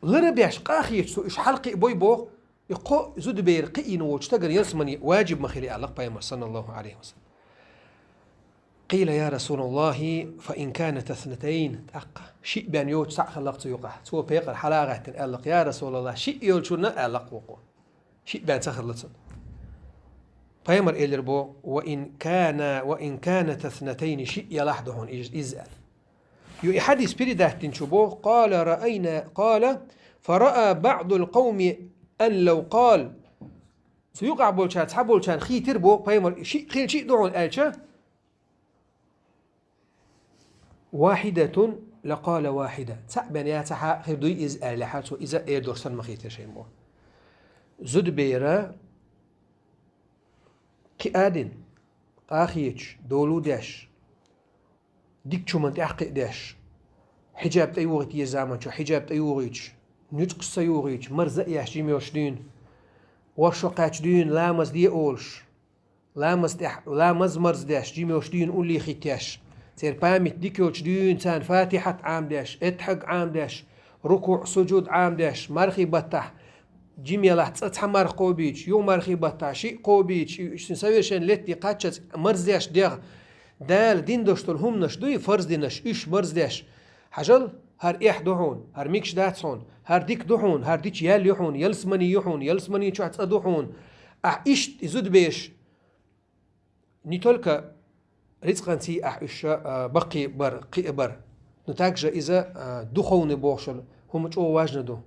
лара а беш, къа а хеташ цо уьш хьалакхиабой боху, и кхо зудабер кхиийна волчу тагана ялсамани ваджиб ма хили аьлла пайхамар, саллаллаху алейхи ва саллям. قيل: يا رسول الله، فإن كانتا اثنتين, тӀаккха шиъ бен йоцу цхьаъ хилла-кх цу юкъахь. Цо пайхамар хьала а гӀаьттина аьлла-кх: يا رسول الله, шиъ йолчунна аьлла-кх вукхо. Шиъ бен ца хилла цунна. Пайхамар элира боху: وإن كانا، وإن كانتا اثنتين, шиъ ялахь ду хьуна иза, иза аьлла. Ю и хьадис передать динчу боху: قال رأينا، قال: فرأى بعض القوم أن لو قال. Цу юкъахь болчара цхьаболчарна хийтира боху пайхамар, шиъ хилча а ду хьуна аьлча, واحدة لقال واحدة. Цхьаъ бен яцахьа хир дуй иза аьллехьа, цо иза эр долуш санна ма хийтира шайна боху. Зудабера кхиадина, къа а хеташ, долу деш, дикачу хӀуманна тӀаьхьакхиа деш, хьиджаб тӀеюгӀийта еза заманчохь, хьиджаб тӀеюгӀуьйтуш, нуьцкъаш ца югӀуьйтуш, марза а еш, жима йолуш дуьйна, оршо кхаьчча дуьйна ламаз де олуш, ламаз тӀехь-, ламаз марза деш, жима йолуш дуьйна уллехь хӀиттеш, церан память дика йолчу дуьйна царна фатихьат Ӏамадеш, эттахьаг Ӏамадеш, рукуӀ, сужуд Ӏамадеш, мархий баттахь, жима ялахь цкъа цхьа марха кхобуьйтуш, юха мархий баттахь шиъ кхобуьйтуш, и уьш совершенно летте кхаччалц марздеш дегӀ, Дала дина долуш долу хӀуманаш дуй, фарз динаш, уьш марздеш. Хьажал, хӀара эхь ду хьуна, хӀара мегаш дац хьуна, хӀара дика ду хьуна, хӀара дича ял ю хьуна, ялсамани ю хьуна, ялсамани чохь цкъа ду хьуна. Ахь иштта и зудабераш не только рицкъанций ахь уьш, а, баккхий бар, кхиа бар, но также иза, а, духовный бохуш йолу хӀума чӀогӀа важна ду.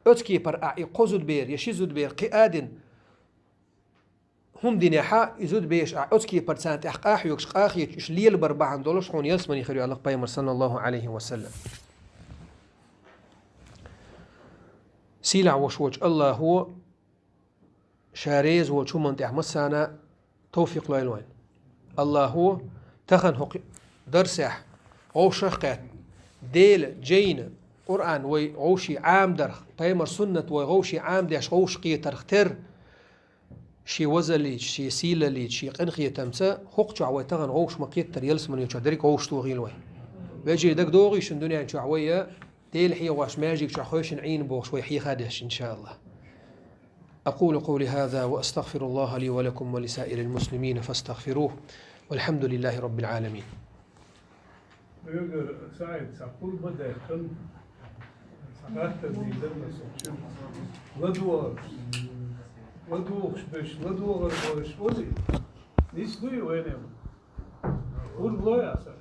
Оцу кепара ахь и кхо зудабер я ши зудабер кхиадина, хӀума динехьа, и зудабераш ахь оцу кепара царна тӀехь къахьоьгуш, къахеташ, уьш лелабар бахьана долуш хьуна ялсамани хир ю аьлла-кх пайхамар, саллаллаху алейхи ва саллям. Сийлахь вуш волчу Аллахо Ша реза волчу хӀуманна тӀехь массарна товфикъ лойла вайн. Аллахо тахана хӀокху дарсехь гӀовшах а кхетта, Дела жайна, Къуръан вай гӀовший Ӏамадарх, пайхамар суннат вай гӀовший Ӏамадеш гӀовшах кхетарх терра, шен вазаллича, шен сийлаллича, шен къинхетамца хӀокху чохь вай тахана гӀовш ма-кхеттара ялсамани чохь дерриг гӀовш тохийла вай. Вежарий, дагадогӀий шуна дуьнен чохь вай Дела хьехош маьждиг чохь хойшина Ӏийна бохуш вай хьехадеш, иншааллах. أقول قولي هذا وأستغفر الله لي ولكم ولسائر المسلمين فاستغفروه، والحمد لله رب العالمين. Бегар Саид, цхьа пурба даьккхина, цхьа гӀаттар дийзар ма со чуьра. ЛадогӀар. ЛадогӀуш берш, ладогӀар берш оли? Nis nu i uenem. Un lojas.